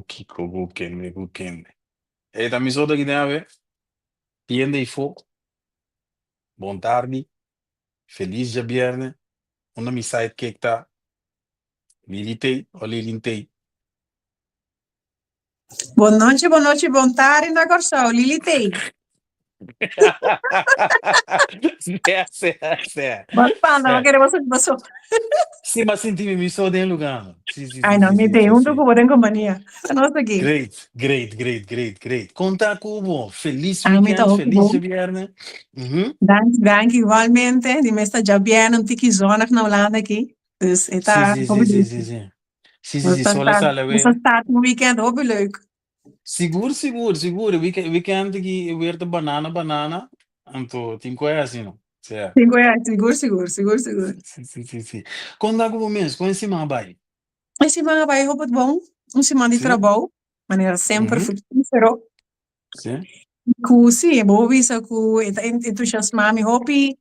kiko, ku kende, ku kende. Ey ta mi so ta aki den awe. Tienda ifo. Bon tardi. Felis djabierne. Unda mi sidekick ta? Lili tey o Lilin tey? Bon nochi, bon nochi, bon tardi na Kòrsou. Lili tey. Sea, sea, sea. Bon panda, Sea. bo kere bo sinti bo so. Sí, m'a sinti mi mi so den lugá. Sí, sí, Ai sí, no, sí, mi sí, tey sí, huntu sí. ku bo den kompania. Ta nos aki. Great, great, great, great, great. Kon ta ku bo? Felis Ami ta weekend, hopi felis bon. djabièrnè. Mhm. Danki, danki igualmente. Di mes ta djabièrnè un tiki zonnig na Hulanda aki. Dus e Sí, ta sí, hopi sí, sí, leuk. sí, sí. Sí, sí, Nos sí, ta sol a start, sali nos ta awe. start un weekend hopi leuk. Sigur, sigur, sigur. E weekend, weekend aki e weer ta banana, banana. Anto tin ku e hasi no. Sea. Tin ku e hasi, sigur, sigur, sigur, sigur. Sí, sí, sí, sí. Kon ta ku bo mes? Kon e siman a bai? E siman a bai hopi bon. Un siman di Sí? trabou, manera semper Mhm. fructífero. Sí. Ku sí, bo por bisa ku e ta entusiasmá mi hopi,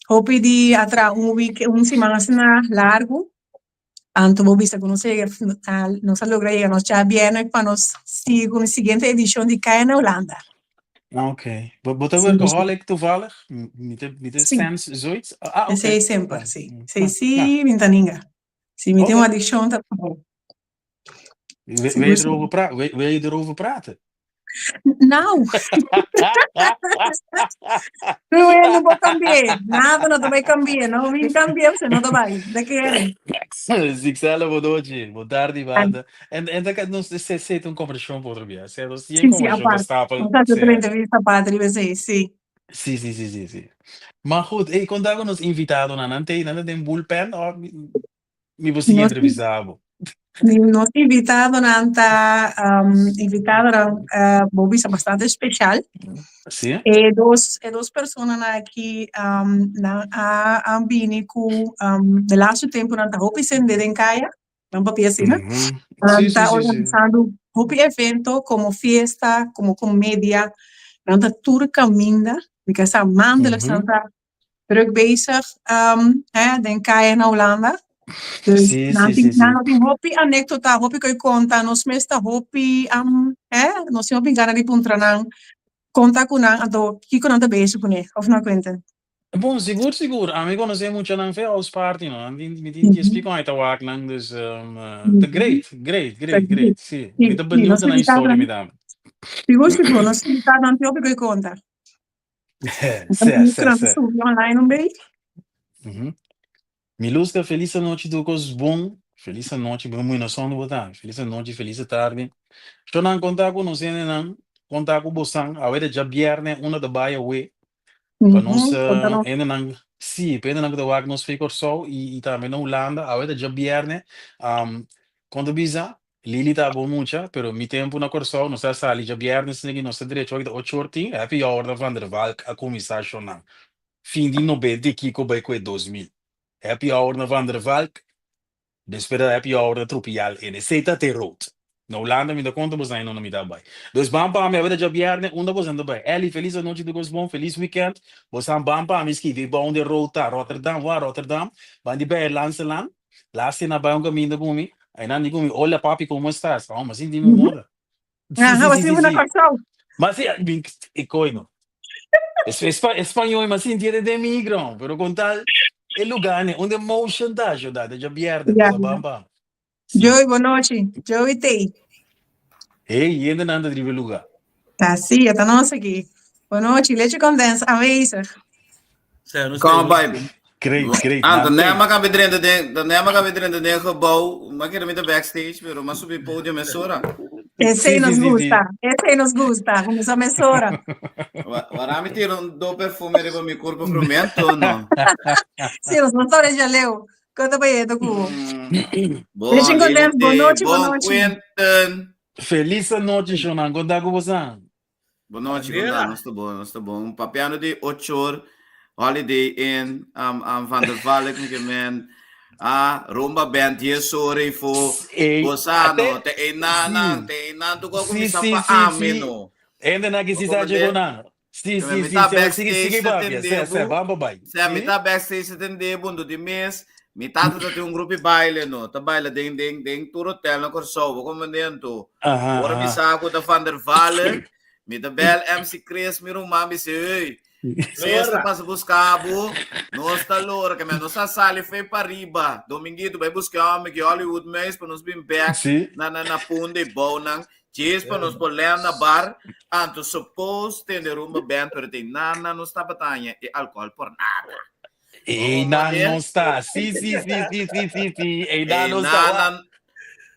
hopi di a traha un week, un siman asina largu. Anto bo bisa ku nos a yega, nos a logra yega nos djabièrnè pa nos sigui ku nos siguiente edishon di Kaya na Hulanda. Ah, ok. Bo, bo ta Sí, workaholic toevallig? Mi ta, mi ta sí. sense zoiets? Ah, ok. Esei semper, Ah, sí. mm, Esei ah, sí, ah. mi ta ninga. Si mi tin un Ok. adikshon ta trabou. Wil Sigur je sigur. erover pra wil wil je erover praten? Nou. Ruben, no por cambi'é. Nada no ta bai cambi'é. No bin cambi'é, usted no ta bai. De kere. Zixela, bo nochi. Bo tardi, banda. En, en ta nos se se un conversacion pa otro bia. Se nos tin Sí, sí, conversacion ta apart. stapel. Nos haci otro Se. entrevista apart riba esei, sí. Sí, sí, sí, sí, sí. Maar goed, hey, konta ku nos invitadonan. Nan te, nan ta den bullpen of mi, mi por sigui Nos, entrevista bo? nos invitadonan ta um, invitadonan uh, bo bisa bastante special. Sí? E dos, e dos personanan aki um, nan a, a bini ku um, de laatste tempo nan ta hopi sende den kaya, nan papia asina. Mhm. Nan Sí, sí, ta sí, sí. organisando hopi evento como fiesta, como comedia. Nan ta tur caminda, mi ke sa maandelijks nan Mhm. ta druk bezig um, hè, den kaya na Hulanda. Dus Sí, nan sí, tin, sí, nan sí. no tin hopi anekdota, hopi koe konta, nos mes ta hopi um, hè, nos tin hopi gana di puntra nan, konta ku nan, anto kiko nan ta bezig kuné, of no Quinten? Bon, sigur, sigur. Ami konosé muchanan fe house party, no. Nan tin, mi tin djes piko ai ta wak nan, dus um, ta great, great, great, great. Sí, mi Sí, ta sí, benieuwd nos na nan historia, invitadonan, mi dame. sigur, sigur, nos invitadonan tin hopi koe konta. Sè, sè, sè. Subi online un bei. Mhm. Miluska, felis anochi tur kos bon. Felis anochi, bo muy na son bo ta. Felis anochi, felis tardi. Shonan konta ku nos hendenan, konta ku bosan. Awe ta djabièrnè, unda ta bai awe. Pa nos Mhm, konta nos. hendenan, sí, pa hendenan ku ta wak nos fe Kòrsou i, i tambe na Hulanda. Awe ta djabièrnè. Um, kon ta bisa? Lili ta bon mucha, pero mi tempu na Kòrsou nos a sali djabièrnè esaki nos ta drecha ora ki ta ocho or tin, happy hour na Van der Valk a kuminsá shonan. Fin di nobenta i kiko bai ku e 2000. Happy hour na Van der Valk, despues di happy hour na Trupial en esei ta te road. Na Hulanda mi ta konta boso nan unda mi ta bai. Dus ban pa mi awe ta djabièrnè unda boso ta bai. Elly felis anochi tur kos bon, felis weekend. Boso ban pa mi skibi bou unda e road ta, Rotterdam, wou Rotterdam? Ban di Beierlandselaan. Laatste na bai un caminda cu mi, einan di cu mi, hola papi, como estás? Oh, ma sinti mi moda. Sí, Aha, sí, was sí, sí, na sí. Kòrsou. Ma sí, mi, e coino. Es, espa, español, ma sinti de de migron, pero con tal e lugar ne, unda motion ta, ayuda, de djabièrnè, Ja. dus a bam bam. Sí. Joey, bon nochi. Joey T. Hey, yende nan ta riba e lugar. Ta sí, ta nos aki. Bon nochi, leche condens aanwezig. Sea, no Kom sé, bai. Great, great. Ah, Nan dan tei. ma kabe drenta den, dan ma kabe drenta den gebouw. Ma kere mi ta backstage, pero ma subi podium mesora. Esei Sí, nos sí, sí, sí. gusta, esei nos gusta, kuminsá mesora. Wa- Wara mi tira un do perfume riba mi kurpo promé, no. Sí, nos no ta jaleo. Kon ta bai eto ku bo? Mm. Bon, Leche condens, bon Lili, nochi, bon bon nochi. Quentin. Feliz anochi, Shonan. Kon ta ku bosan? Bon nochi, Bandera. kon ta? Nos ta bon, nos ta bon. Papiando di ochor, Holiday Inn, um, um, Van der Valk, mi ke men. Ah, Rumba Band, dies ora i fo. Ey, Bosano, ate, te einan, sí. te einan, tu ko Sí, kumisa sí, pa sí, ami, sí. no. Hende na ki Bo si sa comprende? chego na. Sí, Te sí, mi sí, ta sí. Sigui, backstage sigui te papia. Sè, sè, tende bu. ban pa bai. Se mi Sí? ta backstage te tende bu, ndo di mes. Mi tata ta tin un grupo di baile no, ta baila den den den tur hotel na Kòrsou, bo komprendé anto. Aha, Ora mi aha. sa ku ta Van der Valk, mi ta bel MC Chris, mi ruman, mi sey, hey, sexta Lora. pasa buska bo, nos ta lora, ke nos a sali fe pa riba. Dominguito bai buska hòmber ki Hollywood mes pa nos bin bèk Sí. na na na Punda i bounan. Djes pa nos por lèn na bar, anto suppose tende rumba band, pero tin nana nos tabata haña e alcohol por nada. Ei Oh, nan mane? no sta. Sí, sí, sí, sí, sí, sí, sí. Ei nan Ei no sta. Wa. nana.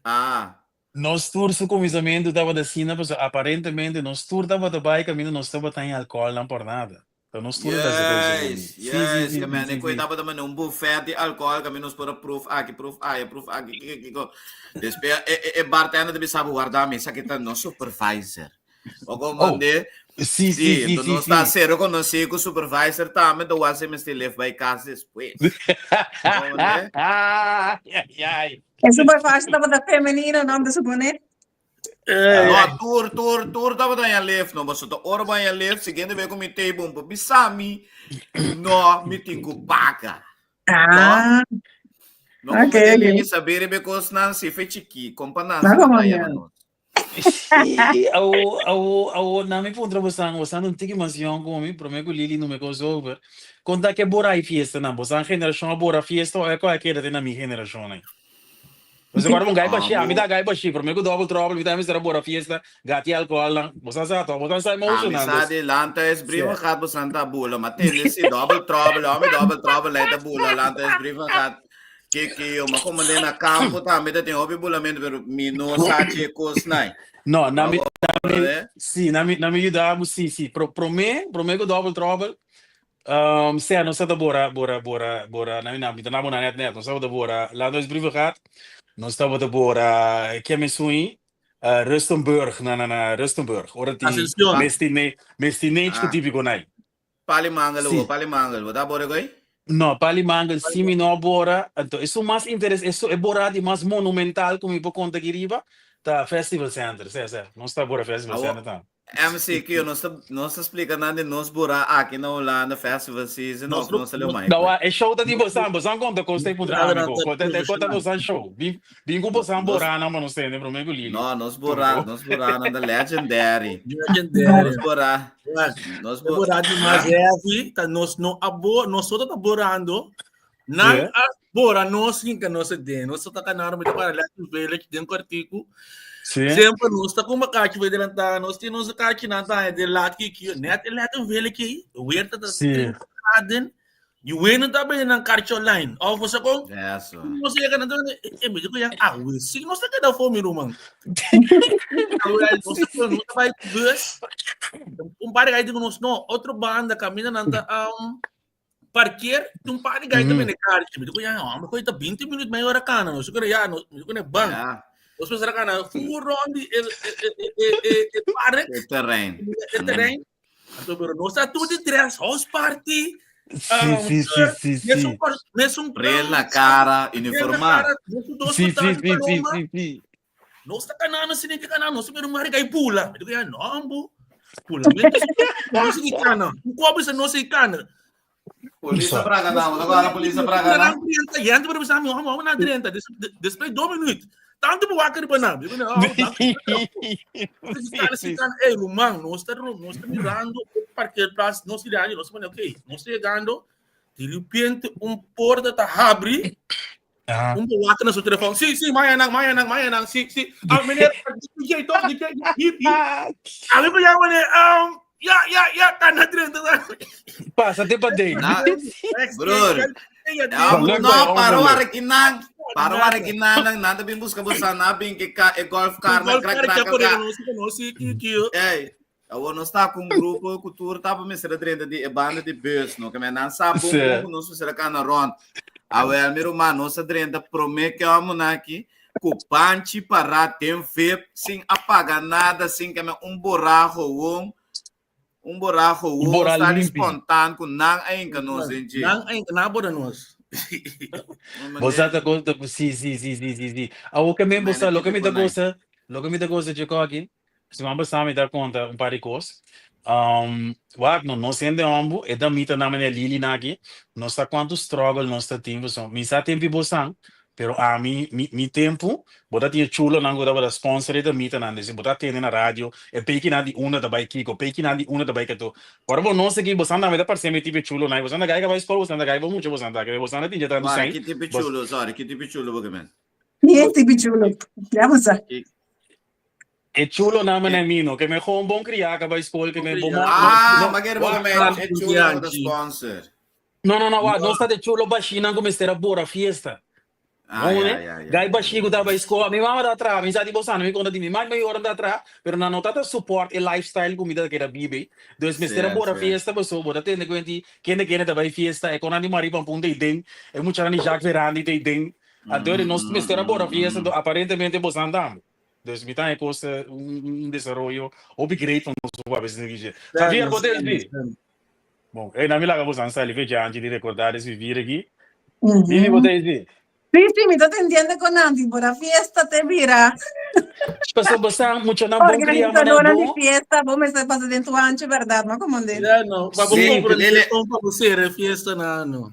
Ah, Nos tur su kuminsamentu tabata asina, pasobra aparentemente nos tur tabata bai kaminda nos tabata haña alkohòlnan por nada. Ta nos tur a ta hasi kos asina. Yes, Sí, sí, yes, sí, ke sí, mene sí, koe sí. tabata mane un buffet di alcohol kami nos por a proef aki, proef aya, proef aki, kiko, kiko. Despues e, e, e bartender ta bisa bo warda mi, esaki ta nos supervisor. O Oh, komande? sí, sí, Sí, sí, enton sí, nos ta sí. ser reconocí ku supervisor tambe, enton wak si mester lef bai kas despues. Komande? Ay, ay, ay. E supervisor tabata femenino, no? Mi ta supone. No, tur, tur, tur tabata haña lef, no, pasobra ta ora bo haña lef, siguiente vez ku mi tei bon por bisa mi, no, mi tin ku paga. Ah, No, como ok, de ok. Lili saber riba e kosnan, si fe chikí, kompa nan No si como ta ya. yama nos. Sí, awo, awo, awo, na mi puntra bosan, bosan un tiki mas yong ku mi, promé ku Lili no me kos over. Konta ke bora e fiesta nan, bosan generashon a bora fiesta o e ku a keda te na mi generashon nan? Boso acorda un gai bashi, ami ta gai bashi, promé ku Double Trouble mi ta mester a bora fiesta, gati alcohol nan, bosan sa to, bosan sa Ami emotion nan, sa dus. di Landhuis Brievengat bosan ta bula, ma tende si Double Trouble, homi Double Trouble lei ta bula Landhuis Brievengat, kikio, ma como den na campo tambe ta tin hopi bulamento, pero mi no sa dje kos nai. No, na mi, Bo na mi, comprende? si, na mi, na mi yuda bo, si, si, pro, promé, promé ku Double Trouble, Sea, nos tabata bora, bora, bora, bora, na mi ta na bo na net net, nos tabata bora Landhuis Brievengat, nos tabata bora Kemesui, Rustenburg, na na na Rustenburg, ora tin Ascension. mes tine, mes teenage ku Ah. típico nai. Pali mangel Sí. bo, pali mangel, bo ta bora koe? No, pali mangel si mi no a bora, anto esun mas interes, esun e bora di mas monumental ku mi por konta aki riba ta Festival Center, sea, sea, nos ta bora Festival Awo, Center tambe. MCQ, nos ta, nos ta splika nan di nos bura aki na Hulanda festival season Nos of nos ta leu mai No, koe. e show ta di bosan, bosan konta kos ta i puntra ami ko. Konta te konta bosan show. Bin bin ku bosan Nos bora nan pa nos tende prome ku Lili. No, nos bora, Turko. nos bora nan ta legendary. Legendary. Nos bora, nos E bora di mas heavy, ta nos no a bo, nos sota ta borando. Nan Yeah. a bora nos hinka nos den. Nos ta kanando met para Latin Village den kwartiku. Sí. Semper nos ta kuma kachi voor delantá, nos tin nos kachi nan ta de laat ki net e Latin Village ki, weer ta Sí. 30 graden. Die wenen ta bij nan kaartje online. Of você kon Eso. nos chega na e me digo ja, ah, we sim nos ta keda voor mi roman. Nos nos ta bij bus. Un par de gai digo nos no, otro banda camina nan ta um, parkeer, un par de gai tambe ne kaartje. Mi digo ja, maar gooi ta 20 minuut meia hora kana. Nos kore ja, nos mi digo ne bang. Ja, Nos pensar kana full rond die e e e e e park, e terrein. e terrein. Anto pero nos ta tur di dress, house party. Sí, sí, sí, sí, Mesun sí. par- mesun Bril na cara, uniformá. Mesun dos Sí, sí, pantalon sí, sí, paloma. sí, sí. Nos ta kanando sin que kanando, nos pero mari kai pula. Mi digo ya no ambu. Pula. No se kana. Un kobe se no se kana. Polícia Braga não, agora a polícia Braga não. 30, gente para pensar, meu, vamos na 30, depois 2 minutos. Tanto para wakker para nada. Digo, não, Sí, sí. Ei, Román, nós está nós está mirando o parquearplaats, nós irando, nós ok, nós chegando, de repente um porta tá abre, Ah. um wakker na seu telefone. Sim, sim, maia nang, maia nang, maia nang, sim, sim. Ah, meneer, DJ toch, DJ, hier, hier. Ah, we ja, meneer, um, ja, ja, ja, kan na 30. Passa te pa date. Na, Broer. Ja, Leuk no, bij paro ongeluk. arikinang. Paro arikinang, nada bem busca você na bem que ka e golf car na crack crack crack. Ei, eu não está com um grupo cultura tá para me ser drenta de banda de bus, no que me não sabe Sim. um não se será cana rond. A wel mi rumah não se drenta prome que amo naki ku panchi para tem fep sem apagar nada, sem que me um borracho um um borracho um borra está limpi. espontâneo com nang ainda não gente. Nang ay nabo na nos. Você tá gosta, sim, sim, sim, sim, sim, sim. Ah, o que mesmo Mano, você, lo que me tipo dá nai. gosta, lo que me dá gosta de aqui, se vamos passar me dar conta um par de coisas. Wak no, nos hende hombu, e damita nan manera Lili nan aki, nos sa cuantu struggle nos ta tin pasobra mi sa tempi bosan, pero ami, mi, mi tempu, bo ta tin e chulonan cu tabata sponsor e damitanan, deci bo ta tende na radio, e pekinan di unda ta bay kico, pekinan di unda ta bay kato. Ora bo nos aki, bosan tambe ta parce mi tipo e chulonan, bosan ta gai ka bay scol, bosan ta gai bo mucha, bosan ta, bosan ta tin dje tantu Sorry, sein, ki tipo bos, chulo, sorry, ki tipo chulo bo ke men? Mi e tipo chulo. Ya bo sa. Ki, E chulo na ki, mane mi no ke me gewoon bon kriá ka bai skol ke me bon mo no ah, no ma kere bo ke wak men e chulo nan ku ta sponsor. no no no wak nos ta de chulo bashinan ku mester a bora fiesta Ah, no ya, ne ya, ya, gai ya, bashi ya, ku ta ya. bai skol mi mama ta traha mi sa di bo sa mi konta di mi mama mi mayornan ta traha pero nan no ta ta support e lifestyle ku mi ta keda biba dus mester a Sí, bora sí. fiesta paso bo ta tende kuenti kende kende ta bai fiesta e konan di Marie Pampun ta iden e muchanan di Jacques Verandi ta iden anto nos mester a bora fiesta anto aparentemente bosan tambe. Dus mi ta e kos un desaroyo hopi great pa nos papia esei ki dje. Javier, bo ta esbi? Bon, ey na mi laga bosan sali fecha anchi di recorda des vivir aki. Vivi, bo ta esbi? Sí, sí, mi ta tendiendo con Andy, por a fiesta te bira. Pasobra bosan muchanan bon cria manera Organizadora di bon. fiesta, bo mester pasa den tu ancho, verdad, no comandé? Ya no, pa bo Sí, comprende Lele. con pa bo cera fiesta na no.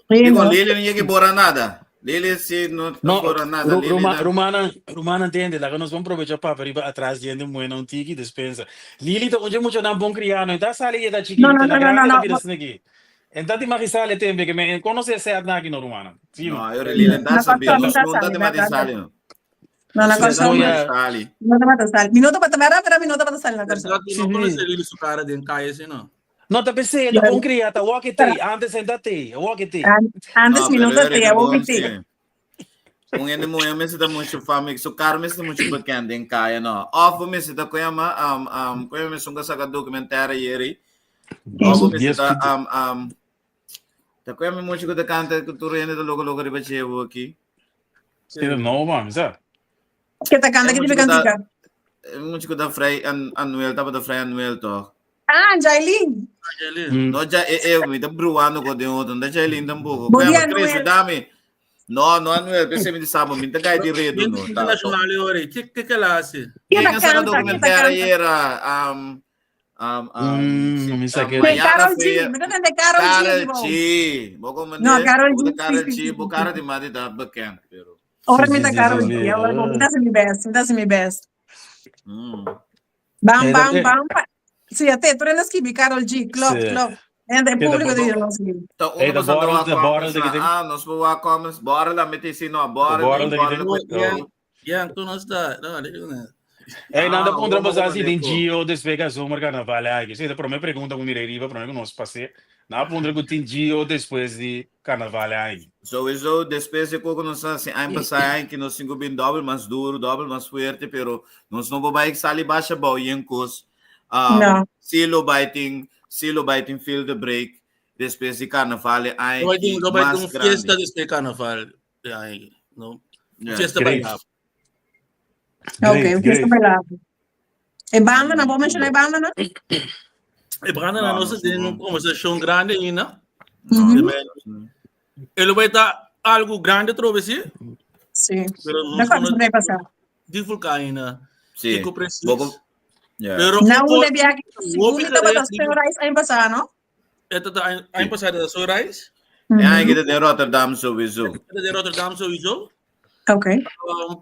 Sí, Digo, no? Lili no llega bora nada. Lili si no ta No, bora nada. Ru- Lili Ruma, ta... Rumana, Rumana entiende, laga nos bon probecha papia riba atras di hende muhe na un tiki despensa. Lili ta un muchanan bon criá, no e ta sali e ta No, chikito, no, na no, no, no, grande ta no. bira asina aki. En ta di magisal e tempe ke me en konosé sèt na aki no Rumana. Sí no. No, yo Lili ta Na sabi. Kòrsou mi Nos ta no ta sali, de mati bèrdat. sali no. No, na Nos no ta Kòrsou de no. mati sali. No tabata sali. Mi no tabata, bèrdat, bèrdat mi no tabata sali na Kòrsou. Bèrdat, mi Sí, no konosé sí. Lili su kara den kaya asina no. No ta p'esei, e ta bon kriá, ta wòk e tei. Antes en ta tei, e wòk e tei. Antes No, mi no pero ta yo tei, ta awor mi bon tei. sí. Un hende muhé mester ta mucho fami, su kar mester ta mucho bekend den kaya no. Of bo mester ta koe ama, um, um, koe ama esun ka saka documentaire yeri. Of bo mester Dies ta, piti. um, um, ta koe ama mucho ku ta kanta ku tur hende ta loko loko riba dje aki. Sí, no man, sa. Ke ta kanta E ke mucho tipo ku ta, kantika? e mucho ku ta vrij an, Anuel tabata vrij Anuel toch? Ah, Jailin. Jailin. No, ja, e, e, mi ta bruando ko den otro, no Jailin tampoco. Bo Koe di ama Chris, Anuel. dame. No, no Anuel, pensé mi di sabo, mi ta gai di redo Gente no. Ta, to. internacional e ora, ke ke ke la hace? Ke Ken ta a saka kanta, ke ta documentaire kanta. yera? Um, um, um, si, Mi sa um, ke. Ke Mayana Karol G, Fea. mi ta tende Karol G Karol di bo. G. Bo No, komende, Karol bo G, ta sí, Karol sí, G, sí, bo sí, cara sí. di mati ta bekend, pero. Ora Sí, mi sí, ta sí, Karol sí, G, sí. ora bo, mi ta hasi mi best, mi ta hasi mi best. Bam, Eh, bam, eh, bam. Pa... Sí, ate, tur hende skibi Karol G, klopt, sí. klopt. En e Ke ta público bo- di nos skibi. Ta Eh, uno de pasando borrel, wa de borrel comments de na, que ah, nos por wa comments, borrel la mete si no, De borrel, borrel de que borrel No, ku ya, tu. ya, tu no está. No, le digo nada. Hey, nada Ah, contra uno mas assim komende tem ku. Gio, después que zomer carnaval aí. Sí, pero me pregunta com mirei riba, pero me nos passei. Na punta que tem Gio depois de carnaval aí. Sowieso, después de coco nos assim, ano passado que nós cinco bem doble mais duro, doble mais forte, pero nós não vai sali baixa bom e encos. Um, No. silo biting, silo biting feel the break. Después de carnaval, aí No vai ter, que no vai ter mais um fiesta grande. deste carnaval. Aí, no. Yeah. Fiesta Great. bailable. Ok, Great, un fiesta great. bailable. E banda, não vou mencionar banda, não? E branda na No, nossa nós tem não. uma conversação grande ainda. No, Uhum. Ele vai estar algo grande talvez, sim? Sim. Pero Da nós quando não vai passar? divulgar ainda. Sim. Fico preciso. Boco, yeah. Pero Na o onde viaje, segundo que estava da é- Sunrise ano passado, não? Esta tá ano passado da Sunrise, Ja, ik in Rotterdam sowieso. esta de Rotterdam sowieso. Ok.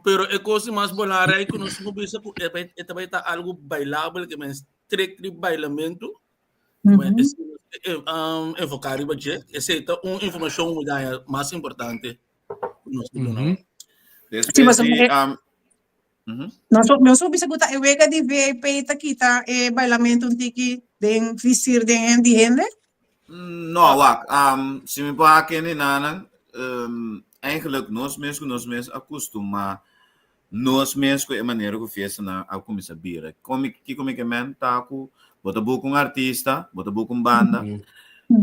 Pero é coisa mais belangrijk que nós não bisa esta vai estar algo bailável que men strict bailamento. Uhum. Enfocar em budget. Essa é uma informação mais importante. Nós Uhum. Después Sim, mas de, eu- uhum. Nós nós bisa kuta e wega di VIP ta kita e bailamento un tiki den visir den di hende. No, wak. Si mi pa kende nanan, eigenlijk nos mes ku nos mes acostuma nos mes ku e manera ku fiesta na a começa bira. Komi kiko mi ke men ta ku bota boek un artista, bota boek un banda.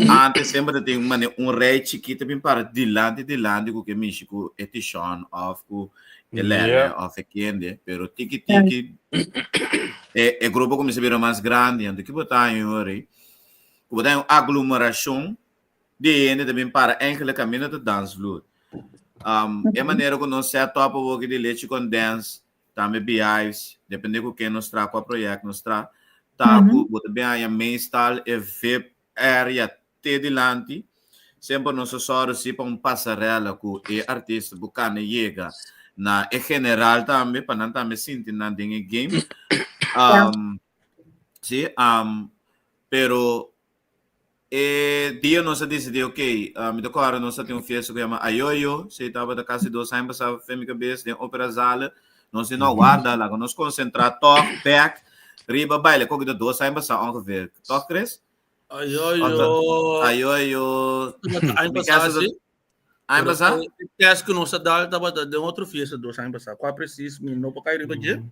Antes sempre tem mane un rei chiquito bem para dilante dilante ku ke mishi ku etishon of ku elere of e kende, pero tiki tiki e, e grupo começa a virar mais grande, ando que botar em ori. Ku botar een aglomeração de gente também para eigenlijk caminho de dansvloer. E maneira que nós set up o de leite com dance, também beehives, depende com quem nós tra, qual projeto nós tra. Ta ku bo ta bin haña meestal e VIP area te dilanti. Semper nos a sòru si pa un pasarela ku e artista por kana yega na e general tambe pa nan tambe sinti nan den e game. Si, pero e dia nos a disidí ok, mi ta kòrda nos a tin un fiesta ku yama Ayoyo, si tabata kasi dos aña pasá fen mi kabes den Opera Zalen. Nos di no warda, laga nos konsentrá tòg bèk riba baile koki ta dos aña pasá ongeveer, tòg Chris? Ayoyo. Ayoyo. Aña Mi pasá, casa sí. Aña Pero pasá? e test ku nos a dal tabata den otro fiesta dos aña pasá. Kua presis mi no por kai riba dje.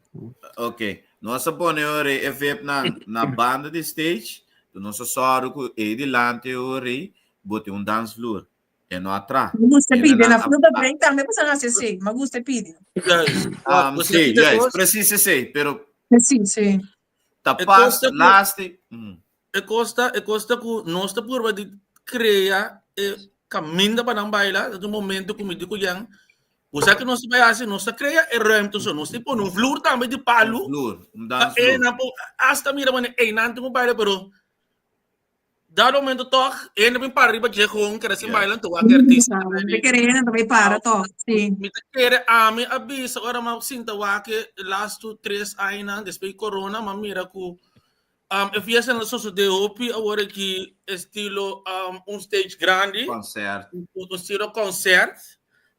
Ok. Nos a pone ora e VIP nan na banda di stage. Tu nos a sòru ku ei dilanti ora ei bo tin un dansvloer. E no a tra. Me gusta Ene pidi. nan Na a Fruta Break tambe pasan hasi así. Me gusta pidi. Juist. Um, Bo sa sí, kita juist. kos? Precies esei. Pero Sí, sí. ta E pas kosta ku laatste. Mm. E kosta, e kosta ku nos ta purba di krea e kaminda pa nan baila, ta un momento ku mi di ku Jan, bo sa ke nos ta bai hasi, nos ta krea e ruimte so, nos ta pone un vloer tambe di Un palu, vloer, un pa dansvloer. einan por hasta mira manera einan tin ku baila, pero dado momento tòg hende bin para riba dje gewoon kere sin Yes. baila, anto wak e artista ta bai Mi di. ta kere hende ta bai para tòg, sí. Mi ta kere ami a bisa ora mi a sinta wak e lastu tres añanan despues di corona, mi a mira ku Um, e fiesta na sosode hopi awor aki estilo um, un stage grandi. Concert. Un, un estilo concert.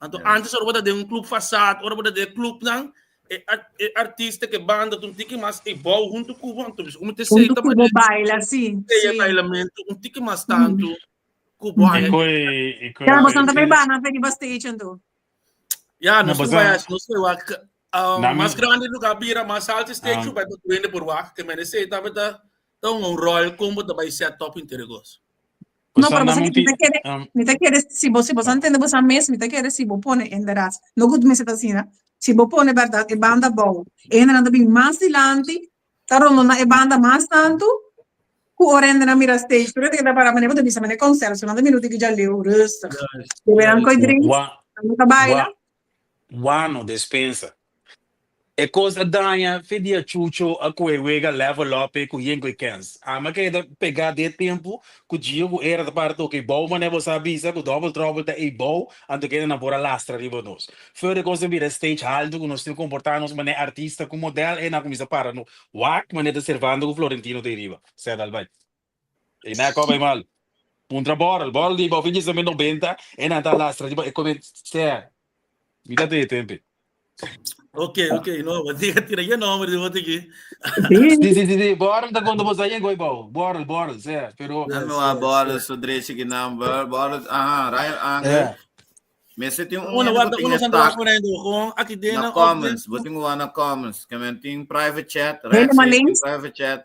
Anto Yes. antes ora bota de un club fasad, ora bota de club nan, e, e artista que banda un tiki mas e bouw junto cubo, anto bisa como te Junto seita cubo baila, sí, e sí. bailamento un tiki mas tanto cubo E mm. koi, e koi. Ja, bastante bij bana, bij die stage en toe. Ja, No, nos basta- no vai, nos no vai. Nami- Mas grande lugar bira, mas alto stage, Ah. vai para duende por wak, que merece, tá tá tá um rol combo tá vai set top inteiro gosto. No, Basta pero você nami que te quere, mi ta kere si bo si bo entende bo mes, mi ta kere si bo pone inderdaad. No goed mi zit asina. Si bo pone verdad e banda bou. E hendenan ta bin mas dilanti, ta rondona e banda mas tantu ku ora hendenan mira stage. Pero te ta para mane bo ta bisa mane concert, so nan ta mira un tiki djaleu, rustig. Bebe nan koi drinks, nan ta baila. Wano despensa. E kos a daña fe dia Chucho a kohe wega level up e ku yen ku e kens. Ami a keda pegá den e tempu ku Gio ku Era ta para toka e bou manera bo sa bisa ku Double Trouble ta ei bou anto kende nan por a lastra riba nos. Feur e kos a bira stage haltu ku nos tin komportá nos manera artista ku modèl e nan a kuminsá para no wak manera ta Servando ku Florentino ta ei riba. Sèt al bai. E nan a koba ei mal. Puntra Borrel. Borrel di bou fin di esnan 90 e nan ta lastra riba e kome sè. Mi ta te tempe. Ok, ok, no, wat diga tira je nombre di wat iki. Sí, sí, sí, sí. Borrel ta konta bosa yen goi bou. Borrel, Borrel, sí, pero Yes, no, yes, Borrel yes. su drechi ki naam, Borrel, aha, Ryan Angel. Yeah. Mester tin un Uno hende warda, ku tin uno e santa tak wak por endo, gewoon aki den na na comments. Bo tin un na comments. Ke men tin private chat, rechts Helemaal tin links. private chat.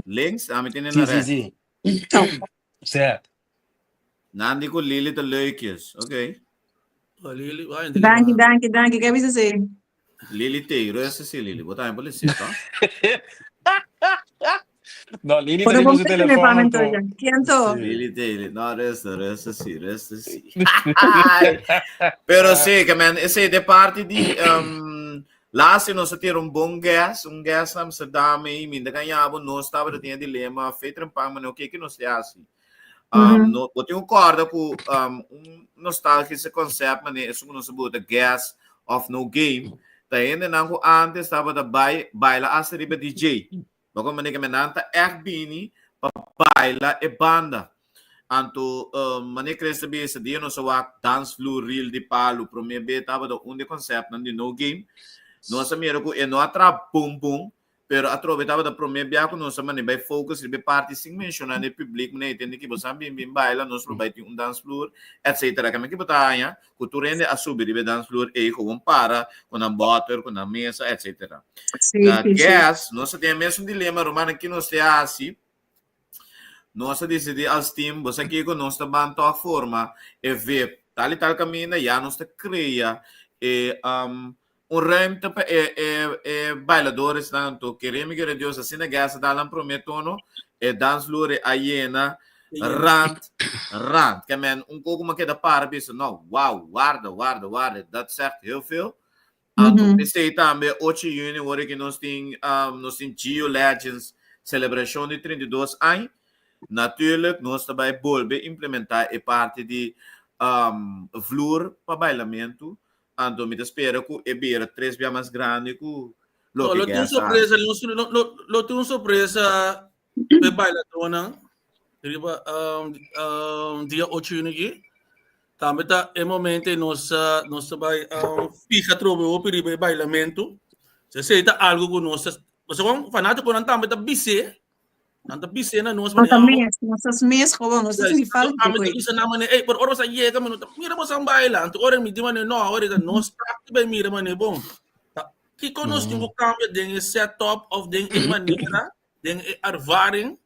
Links, ami tin Sí, na sí, rechts. sí. Oh. Sí. Nandi ku Lily ta leukjes. Oké. Oh, Lily, vai, Lily, Danki, man. danki, danki. Ke bisa si? Lily te, rustig si Lily. Bo tambe por zit, toch? No, Lily Por ta riba bom su te telefono telefoon anto, to. ja. Quién to? Sí. Lily te, no, rustig, rustig si, rustig si. Pero sí, que men, ese de parte di um, laatste nos tira un bon guest, un guest na Amsterdam e minda ganhava, nós estava tinha dilema, feito um pang, mas o que que nós te Um, no, bo tin corda ku um, un nostalgische concept, maar is un nos bota gas of no game. Ta hende nan ku antes tabata bai baila hasta riba DJ. Bako manera que nan ta echt bini pa baila e banda. Anto um, manera Chris ta bisa dia nos a wak dance floor reel di palu prome be tabata un de concept nan di no game. Nos a mira ku e no a tra boom boom, Pero atrobe tabata prome bia ku nos a mane bai focus riba e parti sin menshoná na e publik mane tende ki boso a bin bin baila nos lo bai tin un dansvloer etc. Kami ki bo ta haña ku tur hende a subi riba e dansvloer ei gewoon para ku nan bòter ku nan mesa etc. Sí, Na sí, sí. gas nos a tin e mesun dilema rumannan ki nos te hasi Nos a disidí als team, bo sa kiko, nos ta ban tòg forma e vip tal i tal kaminda, ya nos ta krea e um, un ruimte pa e, e, e bailadoresnan. Anto, kere mi kere Dios, asina Gess a dal nan promé tono, e dansvloer a yena rand, rand. Ke men, un koko mi a keda para bisa, no, wow, warda, warda, warda, dat zegt heel veel. Anto, Mhm. p'esei tambe ocho di juni ora ki nos tin, um, nos tin Gio Legends. selebrashon di 32 aña. Natuurlijk nos ta bai bolbe implementá e parti di vloer pa bailamentu. Anto mi ta spera ku e bira tres bia mas grandi ku No, loke lo tin un guest sorpresa, hasi. lo, lo, lo tin un sorpresa pe bailadónan riba um, um, dia 8 juni aki. Tambe ta e momento nos nos ta bai um, fija trobe hopi riba e bailamentu. Se sei ta algo ku nos ta, pasobra fanátikonan tambe ta bis'é. Nan ta bis'é na nos Nos manera, mes, nos mes gewoon, nos Juist, ni falta ami ta koe. bisa nan manera, ey, pero ora boso a yega, mi no ta mira boso a baila. Anto ora mi di manera, no, ora ta nos ta bai mira manera bon. Ta, kiko nos tin ku kambia den e setup of den e manera, den e ervaring,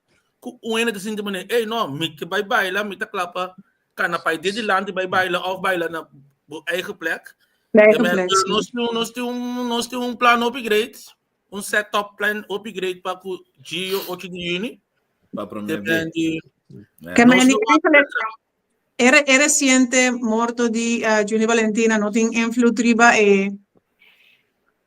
ku un hende ta sinti manera, ey, no, mi ke bai baila, mi ta kla pa kana pai de dilanti bai baila of baila na bo eigen plek. Eigen Ja, maar plek, sí. nos tin, nos tin un, nos tin un plan hopi great. Un setup plan hopi great pa ku Gio 8 di juni. Pa promé be. Depende. Ke Nos men no eigenlijk e reciente morto di Juni Valentina no tin invloed riba e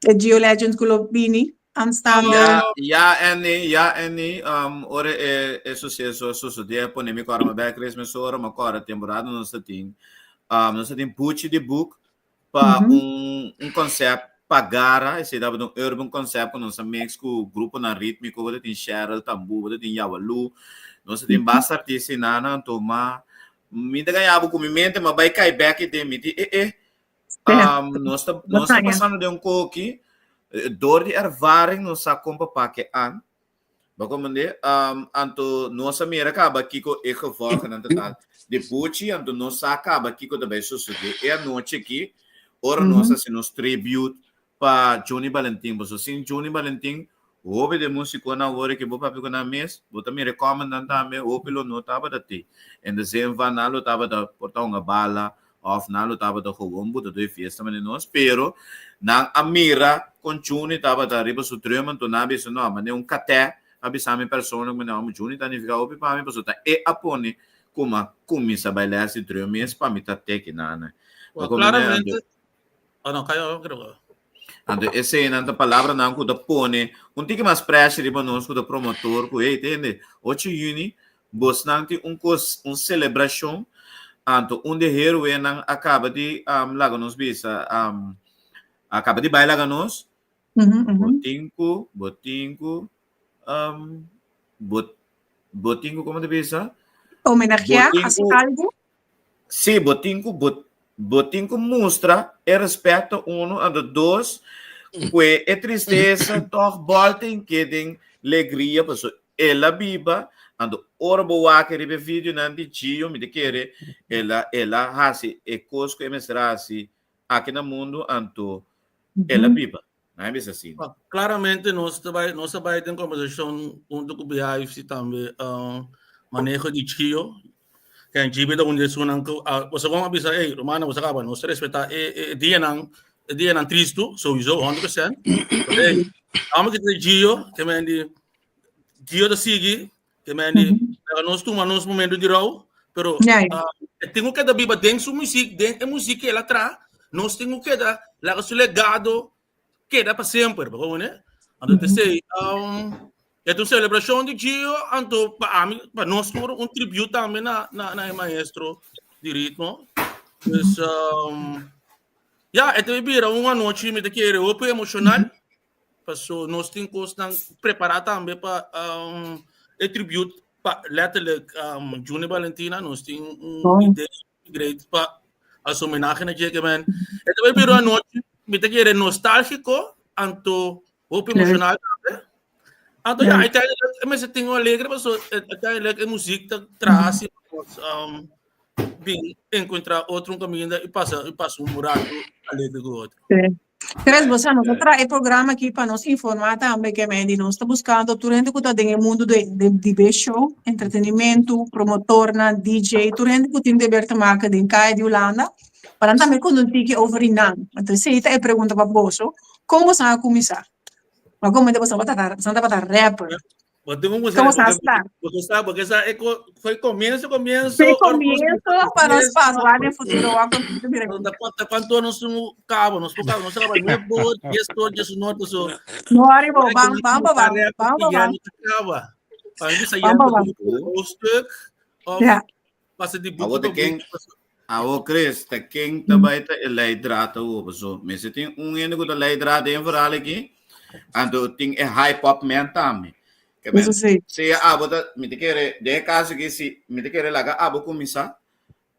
e Gio Legend ku lo bini aanstaande. Ja, ja en nee, ja en nee. Um, ora e, e suceso sucedé, a pone mi kòrda mi bek res mesora, mi kòrda temporada nos ta tin, um, nos ta tin buchi di boek pa un un concept pa gara, esei tabata un urban concept ku nos a mix ku gruponan rítmiko, bo ta tin Cheryl Tambú, bo ta tin Yawalu, nos ta tin basta artista i nana, anto ma mi ta gaña bo ku mi mente ma bai kai bek i den mi di eh eh, nos ta nos ta pasando den un koki, dor di ervaring nos sa kon pa pake an. Bo comprende? Um, anto nos a mira kaba kiko e gevolgennan ta ta di buchi, anto nos sa kaba kiko ta bai sosode e anochi aki, ora nos hasi nos tribute pa Johnny Balentin. Pasobra sin Johnny Balentin, hopi di e musikonan awor aki bo papia ku nan mes, bo ta mira e commentnan tambe, hopi lo no tabata te. En de zin van nan lo tabata por ta hunga bala, Of nan lo tabata gewoon buta doi fiesta mane nos, pero nan a mira con Juni tabata riba su drum, anto nan a bisa no, mane un katè a bisa mi persoonlijk mane amo Juni ta nifica hopi pa mi pasobra ta e a pone cu m'a cuminsa bai les di drum mes pa mi ta teki nan. Well, claramente, oh no, calla, creo. Anto eseinan ta palabranan ku ta pone un tiki mas pressure riba nos ku ta promotor ku hey tende ocho yüni bosnan tin un kos un selebrashon anto un di e heroenan a kaba di laga nos bisa a kaba di bai laga nos bo tin ku bo tin ku bo bo tin ku komo ta bisa Homenageá, hasi algu. Sí, bo tin ku bo bo tin ku mustra e respeto uno, anto dos, ku e tristesa tòg bòlta en ke den legria, pasobra el a biba, anto ora bo wak riba e videonan di Gio, mi ta kere el a el a hasi e kos ku e mester a hasi aki na mundu, anto el a biba. Nan a bisa asina. Claramente nos ta bai nos a bai den conversacion hunto cu BIFC tambe maneho di Chio. Ken Chibi ta un di esunnan cu a boso con a bisa ey rumannan boso caba nos ta respeta e e dianan e dianan tristo sowieso 100% pero ey amo kita di Gio ke men di Gio ta sigui ke men di laga nos tuma nos momento di rou pero e tin cu keda biba den su muziek den e muziek ke el a traha nos tin cu keda laga su legado keda pa semper bo komo ne anto te sei e ta un celebracion di Gio anto pa ami pa nos tur un tribute tambe na na na e maestro di ritmo dus ya e ta bira un anochi mi ta kere hopi emocional paso nos tin cosnan prepara tambe pa e tribute pa letterlijk Juni Valentina nos tin un idea great pa as homenahe na dje men. E ta bira un anochi mi ta kere nostalgico anto hopi emocional tambe. Anto ja, uiteindelijk e mester tin un alegre paso uiteindelijk e muziek ta traha si nos um, bin encontra otro un caminda y pasa y pasa un rato alegre cu otro. Sí. Tres, bo sa, nos a traha e programa aki pa nos informá tambe ke men di nos ta buskando tur hende ku ta den e mundu di di be show, entretenimentu, promotornan, DJ, tur hende ku tin deber te maka den kaya di Hulanda, pa nan tambe konta un tiki over di nan. Anto esei ta e pregunta pa boso, kon boso a kuminsá? Bo a komenta boso tabata boso tabata rapper. Bo tin un Como sa sta? Porque sa, porque sa e foi comienzo, comienzo. Foi comienzo para nos paso lá no futuro wa con mira. Da quanto quanto nos um cabo, nos cabo, nos cabo, no boa, diez to, diez norte so. No arriba, bam bam bam bam bam. Caba. Para mim sa Bam, bam. hoofdstuk of Ja. pasa di Awo boek te ken, awo Chris, te ken ta bai ta e leidraad awo so. Mese tin un hende ku ta leidraad den verhaal aki, anto tin e hype up man tambe. Ke men, Eso sí. sea abo ta, mi te kere, den e caso aki si, mi te kere laga abo kuminsá,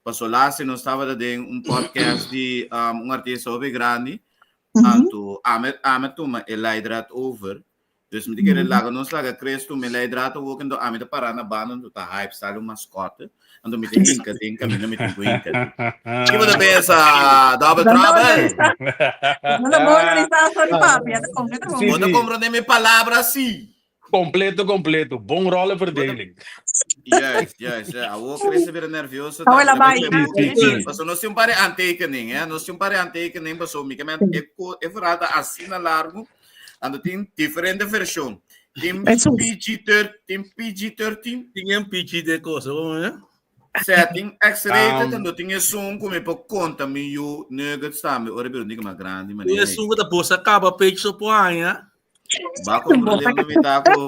paso laatst nos tabata den un podcast di um, un artista hopi grandi, anto ame, ame tuma e leidraad over. Dus mi ta kere laga nos laga Chris tuma e leidraad awor anto ami ta para na banda anto ta hype sali un mascote anto mi ta hinka den kaminda mi tin ku hinka den. Ki bo ta pensa Double Trouble? No la boa organizar sorry papi, ya ta completo. Sí, Bo ta sí. comprende mi palabra sí. Completo, completo. Bon rollenverdeling. Juist, juist. Ja. Awor Chris a bira nervioso. Awor la tambe. bai. Sí, sí, sí. Paso nos tin un par de aantekening, hè. Nos tin un par de aantekening, paso mi ke men e ko e verhaal ta asina largo. Anto tin diferente version. Tin Eso. PG-13, tin PG-13, Tin un PG de cosa, hoor, hè? sea tin X-rated, Um, anto tin esun ku mi por konta mi yu nuggets tambe. Ora bira un dika mas grandi, E manera. sungo ta bosa kaba page so po aña. Ba comprende onde mi ta ko.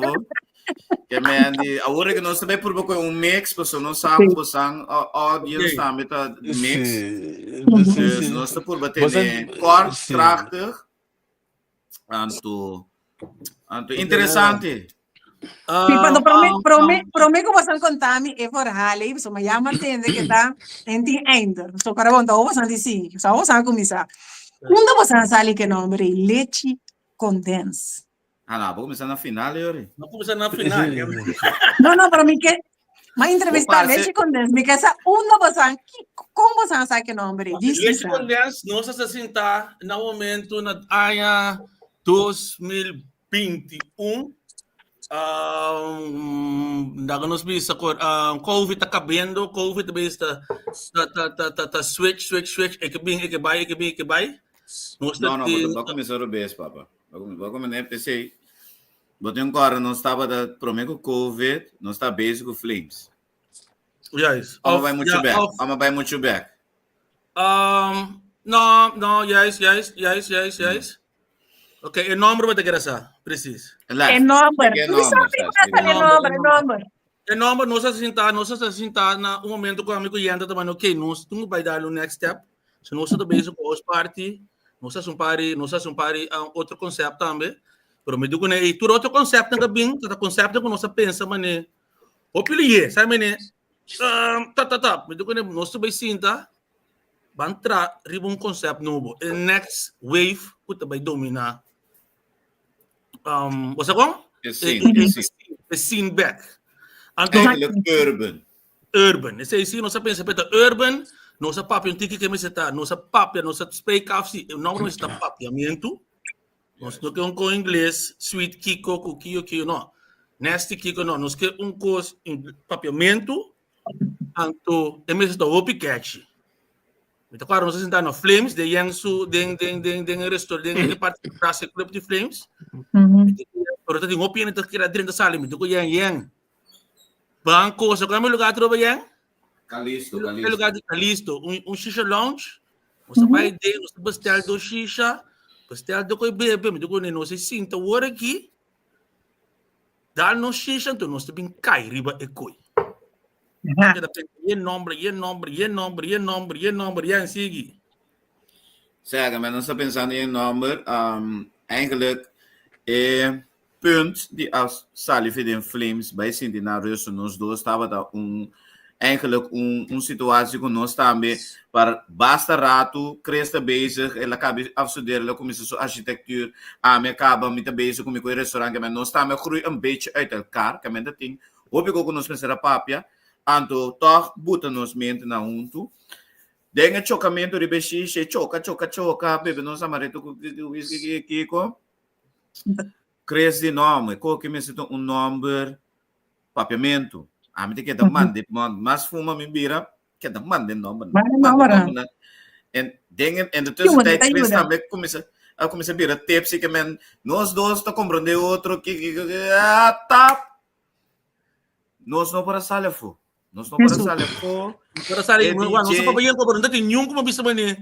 Ke men di awor que nós também por com um mix, paso nós sabe Sí. ko sang audience Sí. tambe ta mix. Sí, Mhm. sí, Dus sí. nós ta por Você- tene kort, sí. krachtig. Anto anto interessante. Sí, cuando prome, prome, prome que você contar me é verhaal, eh, so me llama tende que tá en ti einde. So cara bom, tá você disse, so você começar. Unda você sali que nome leche condens. Ah, não, vou começar na final, Yuri. Não começa na final. No, no, pero mi que ma entrevistar Opa, se- leche condens, mi que essa unda você como você sabe que nome? Diz Leche condens, nós se sentar no momento na ano 2021. Um, daga nos bisa ko um, COVID tá cabendo, COVID tá tá tá tá tá tá switch switch switch, ik bin ik bij ik bin ik bij. Nós Não, não, tem vou começar o beijo, papa. Vou começar, pensei. Botei um cara, não estava da prometo COVID, não está beijo com Flames. Juist. Allemaal Of- bij moet je ja, back. of- Allemaal bij moet je back. No, no, juist, juist, juist, juist, juist. Oké, okay, nombre wat ik er sa, precies. E nome. Que Tu nome, sabe que Sas? é nome, nome. E nombre, nós sentar, nós sentar na um momento com amigo Yenta também, ok, nós temos vai dar o next step. Se nós estamos bezig com os party, nós um party, nós um party, um, outro conceito também. Pero me digo, né, e tudo outro conceito que bem, cada conceito que nós pensa, mané. Opilie, sabe, mané? Um, tá, tá, tá. Me digo, né, nós também sinta, vai entrar riba um conceito novo. E next wave, que vai dominar. Um, você como? É sim, é sim. É scene back. Então, Eigenlijk urban. urban. Esse aí, nós pensa peta urban, nossa papia, um tiki que me está, nossa papia, nossa spreek af, o nome não está papiamento. Nós não queremos um com inglês, sweet Kiko, kukio, kio, não. Nasty Kiko, não. Nós queremos um com papiamento, anto, e me está hopi catchy. Então, claro, nós sentar no Flames, de Yangsu, den, den, den, den, restaurant, den, de parte de praça, club de Flames. Mhm. Pero dat die hopi en dat kira drin de sali, mi digo yang yang. Banco, so kami lugar troba yang? Calisto, É Calisto. lugar de Calisto, um, um shisha lounge. Você vai de, você pastel do shisha, pastel do coi bebe, me digo, não sei sinta o hora aqui. Dá no shisha, então nós também cai riba e coi. Ja. Cada e nome, e nome, e nome, e nome, e nome, e sigue. Zeg, maar dan sta pensando in nummer. Um, eigenlijk, eh, punt die als Salif in Flames bij Sint na Russen, nos dois estava da um eigenlijk um, um situatie com nós também para basta rato cresce bezig ela acaba afstuderen ela começa sua architectuur a me acaba me tá bezig com o restaurant maar nós também groei een beetje uit elkaar que men dat ding hoop ik ook nos pensar papia anto toch buta nos mente na junto Denga chocamento riba xixi, choca, choca, choca, bebe nos amareto com whisky kiko. Cresce de nome, co que me sinto um nome papiamento. A mim que da mande, mas fuma me bira, que da mande nome. Mande nome, né? En dingen en de Jongen, tussentijd dat Chris ajuda. também começa a começa a bira tipsy que men nós dois tá comprando outro que que ah, tá. Nos no por a sali afó. Nos no por a sali afó. Por a sali, E bueno, nos DJ papá yen pero no tin niun como bisa mane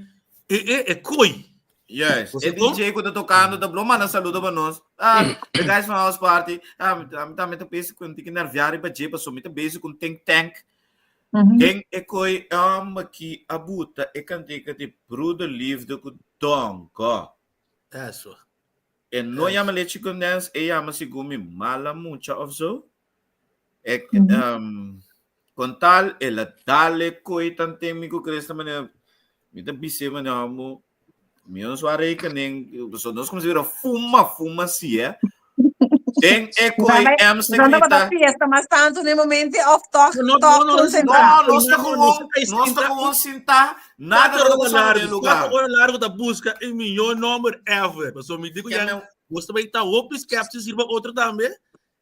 e e e koi. Yes. Você E com? DJ ku ta tocando, ta blo manda saludo pa nos. Ah, the guys from house party. Ah, mi ta mi ta mi ta bezig ku tin nerviar riba dje paso mi ta bezig ku think tank. Den e koi um ki a buta e kantika di Broederliefde ku Dongo. Eso. E no yama leche condens, e yama segun mi mala mucha of zo. E, um, con tal el a dale koi tanten mi ku Chris ta manera mi ta bis'é manera amo mi no swa rekening so nos kuminsá bira fuma fuma si eh. Den e koi Ems ta Zanda bata grita fiesta mas tanto ne momento of toch No, no, toch no, no, concentrá. No, nos ta gewoon, nos ta gewoon sintá, nada Cuatro ta horas pasando den largo, lugar. cuatro horas largo ta busca e mihor nomber ever. Paso mi digo Ke ya, men- Nos ta bai ta hopi skepsis riba otro tambe.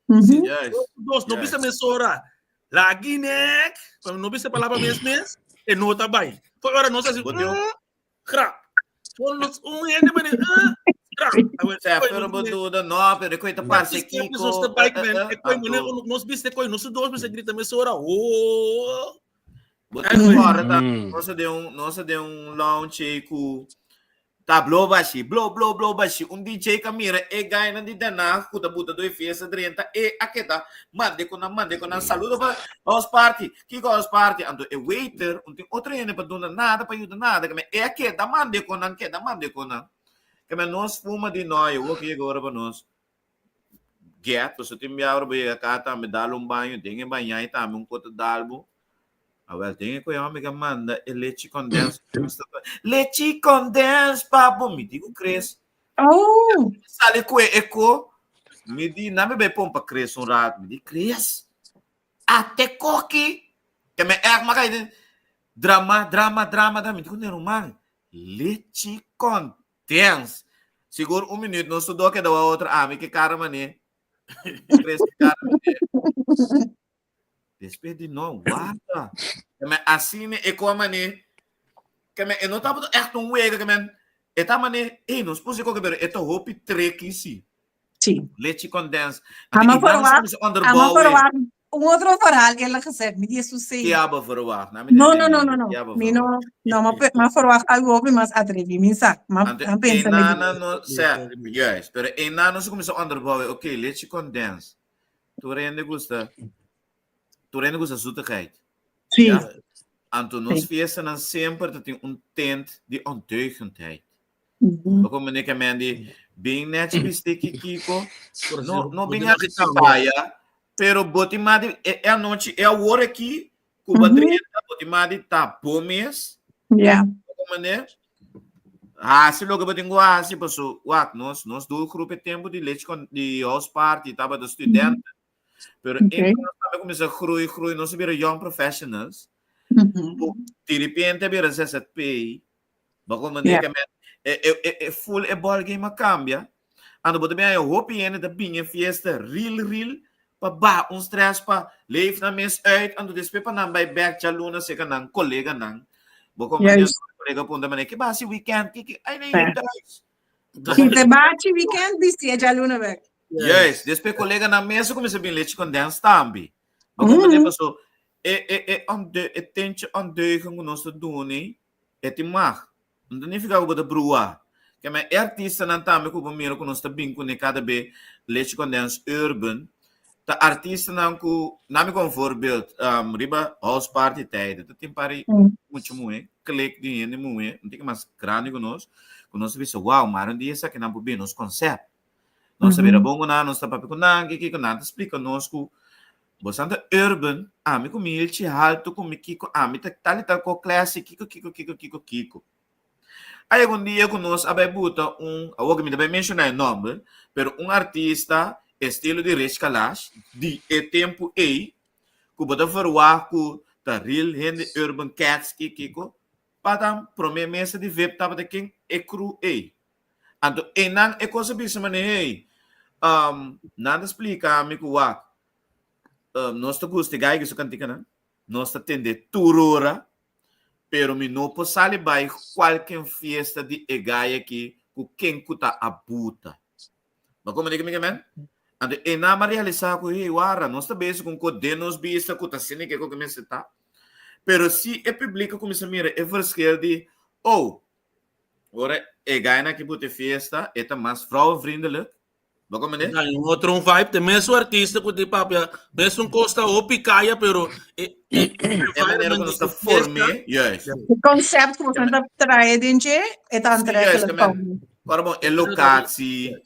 Yes. Dos, no Yes. bisa mesora. Lagi nek, pa no bisa palabra mes mes, e no ta bai. Foi ora nos asi, Bo tin un- grap. Foi nos un hende mane, grap. Awe, Sea, foi pero nos bo ne- duda, no, pero e koi ta parse Skepsis Kiko. nos ta bai, eh, man. eh, E koi, mane, anto, nos bisa koi, nos dos bisa grita mesora. Oh. Bo tin fora ta, nos a den un, nos a den un lounge ei ku ta blo bashi, blo blo blo bashi. Un DJ ka mira e guynan di Den Haag ku ta buta doi fiesta drenta e a keda mande ku nan, mande ku nan. Saludo pa house party, kiko house party? Anto e waiter, un tin otro hende pa duna nada, pa yuda nada, keme e a keda mande ku nan, keda mande ku nan. Keme nos fuma di nooi, awor ke yega ora pa nos get, pasobra tin bia ora bo yega ka tambe dal un baño, den e bañai tambe un kota dal bo. Awel, den e koe hòmber ke manda e lechi kondens. Lechi kondens pa bo, mi di ku Chris. Oh! Sali koe e ko, mi di, na mi bai pompa Chris un rato. Mi di, Chris, ate koki. Ke me erg maka di drama, drama, drama, drama. Mi di ku ne ruman, lechi kondens. Sigur un minuut nos tur dor keda wou otro ami ke kara mane. Chris ke kara mane. Despues di no, warda. Ke men asina e ko mane, ke men e no tabata echt un wega, ke men e ta mane, ey, nos puse koke, pero e ta hopi tricky si. Sí. Lechi condens. Ama Anto, i nan verwacht, sa ama onderbouwen. verwacht un otro verhaal eerlijk gezegd, mi di esun sí. Ki abo verwacht? Na mi No, tende no, no, mi, no, no. ki abo Mi no, verwacht? no, ma, ma verwacht algo hopi mas atrevi. Mi sa, ma, Anto, ma pensa e mi nana no, sea, juist, pero e nana sa kuminsa onderbouwen. Oké, lechi condens. Tur hende gusta, tur hende gusta zoetigheid. Sí. Ja? Anto nos Sí. fiestanan semper ta tin un tent di ondeugendheid. Mhm. Bo como nika men di bin nechi bisti ki kiko, Por no si- no bin bo a tin tambe. paya, pero bo tin ma di e, e anochi e awor aki ku ba drenta, bo tin ma di ta bo mes. Ja. Bo mané hasi loke bo tin ku hasi, paso wak nos nos doelgroep e tempo di leche con di house party tabata studenten. Pero okay. nos tambe kuminsa groei, groei, nos a bira young professionals. Di repente a bira ZZP. Bo kon mané ke men e e e e full e ballgame a kambia. Anto bo ta bin haña hopi hende ta bin e fiesta real real pa baha un stress pa leef nan mes uit anto despues pa nan bai bek djaluna seka nan koleganan. Bo kon mané kolega puntra mané ke basi weekend ki ki ay nan yu thuis. Si te bachi weekend bisti e djaluna bek. Juist, despues koleganan mes a kuminsa bin lechi kondens tambe. Bo kon mané paso e e e onde e tentje ondeugen ku nos ta duni E tin mag. No ta nifiká ku bo ta brua. Ke men e artistanan tambe ku bo mira ku nos ta bin kuné kada be Leche Condens Urban, ta artistanan ku, na mi kon voorbeeld, riba house party tijden, ta tin par di mucha muhé, klik di hende muhé, un tiki mas grandi ku nos, ku nos ta bisa, wow, mara un dia esakinan por bin nos concept. Nos ta bira bon ku nan, nos ta papia ku nan, kiko, nan ta splika nos ku Bosan ta urban, ami ku mi hilchi haltu ku mi kiko, ami ta tal i tal ko classic, kiko, kiko, kiko, kiko, kiko. A yega un dia ku nos a bai buta un, awor ku mi ta bai menshoná e nòmber, pero un artista estilo di Rich Kalash di e tempu ei, ku bo ta verwagt ku ta real hende urban cats ki kiko, pa ta promé mesa di vip tabata ken e crew ei. Anto einan e kos a bisa manera, hey, nan ta splika mi ku wak, nos ta gusta e gai ku su kantikanan, nos ta tende tur ora, pero mi no por sali bai kualken fiesta di e gai aki ku ken ku ta abuta. Bo komprende ke mi ke men? Anto e nan a realisá ku hey wara nos ta bezig ku un kos den nos bista ku ta asina ke ku mester ta. Pero si e publiko kuminsá mira e verschil di oh ora e gainan aki buta e fiesta e ta mas vrouwenvriendelijk. Bo komprendé? Na un otro un vibe, te mesun artista ku ti papia, mesun kos ta hopi kaya, pero e, e, E manera ku nos ta form'é, juist. E concept ku boso ta trae den dje, e ta Sí, juist, aantrekkelijk ke pa men. mi. Ora bon, e lokatie,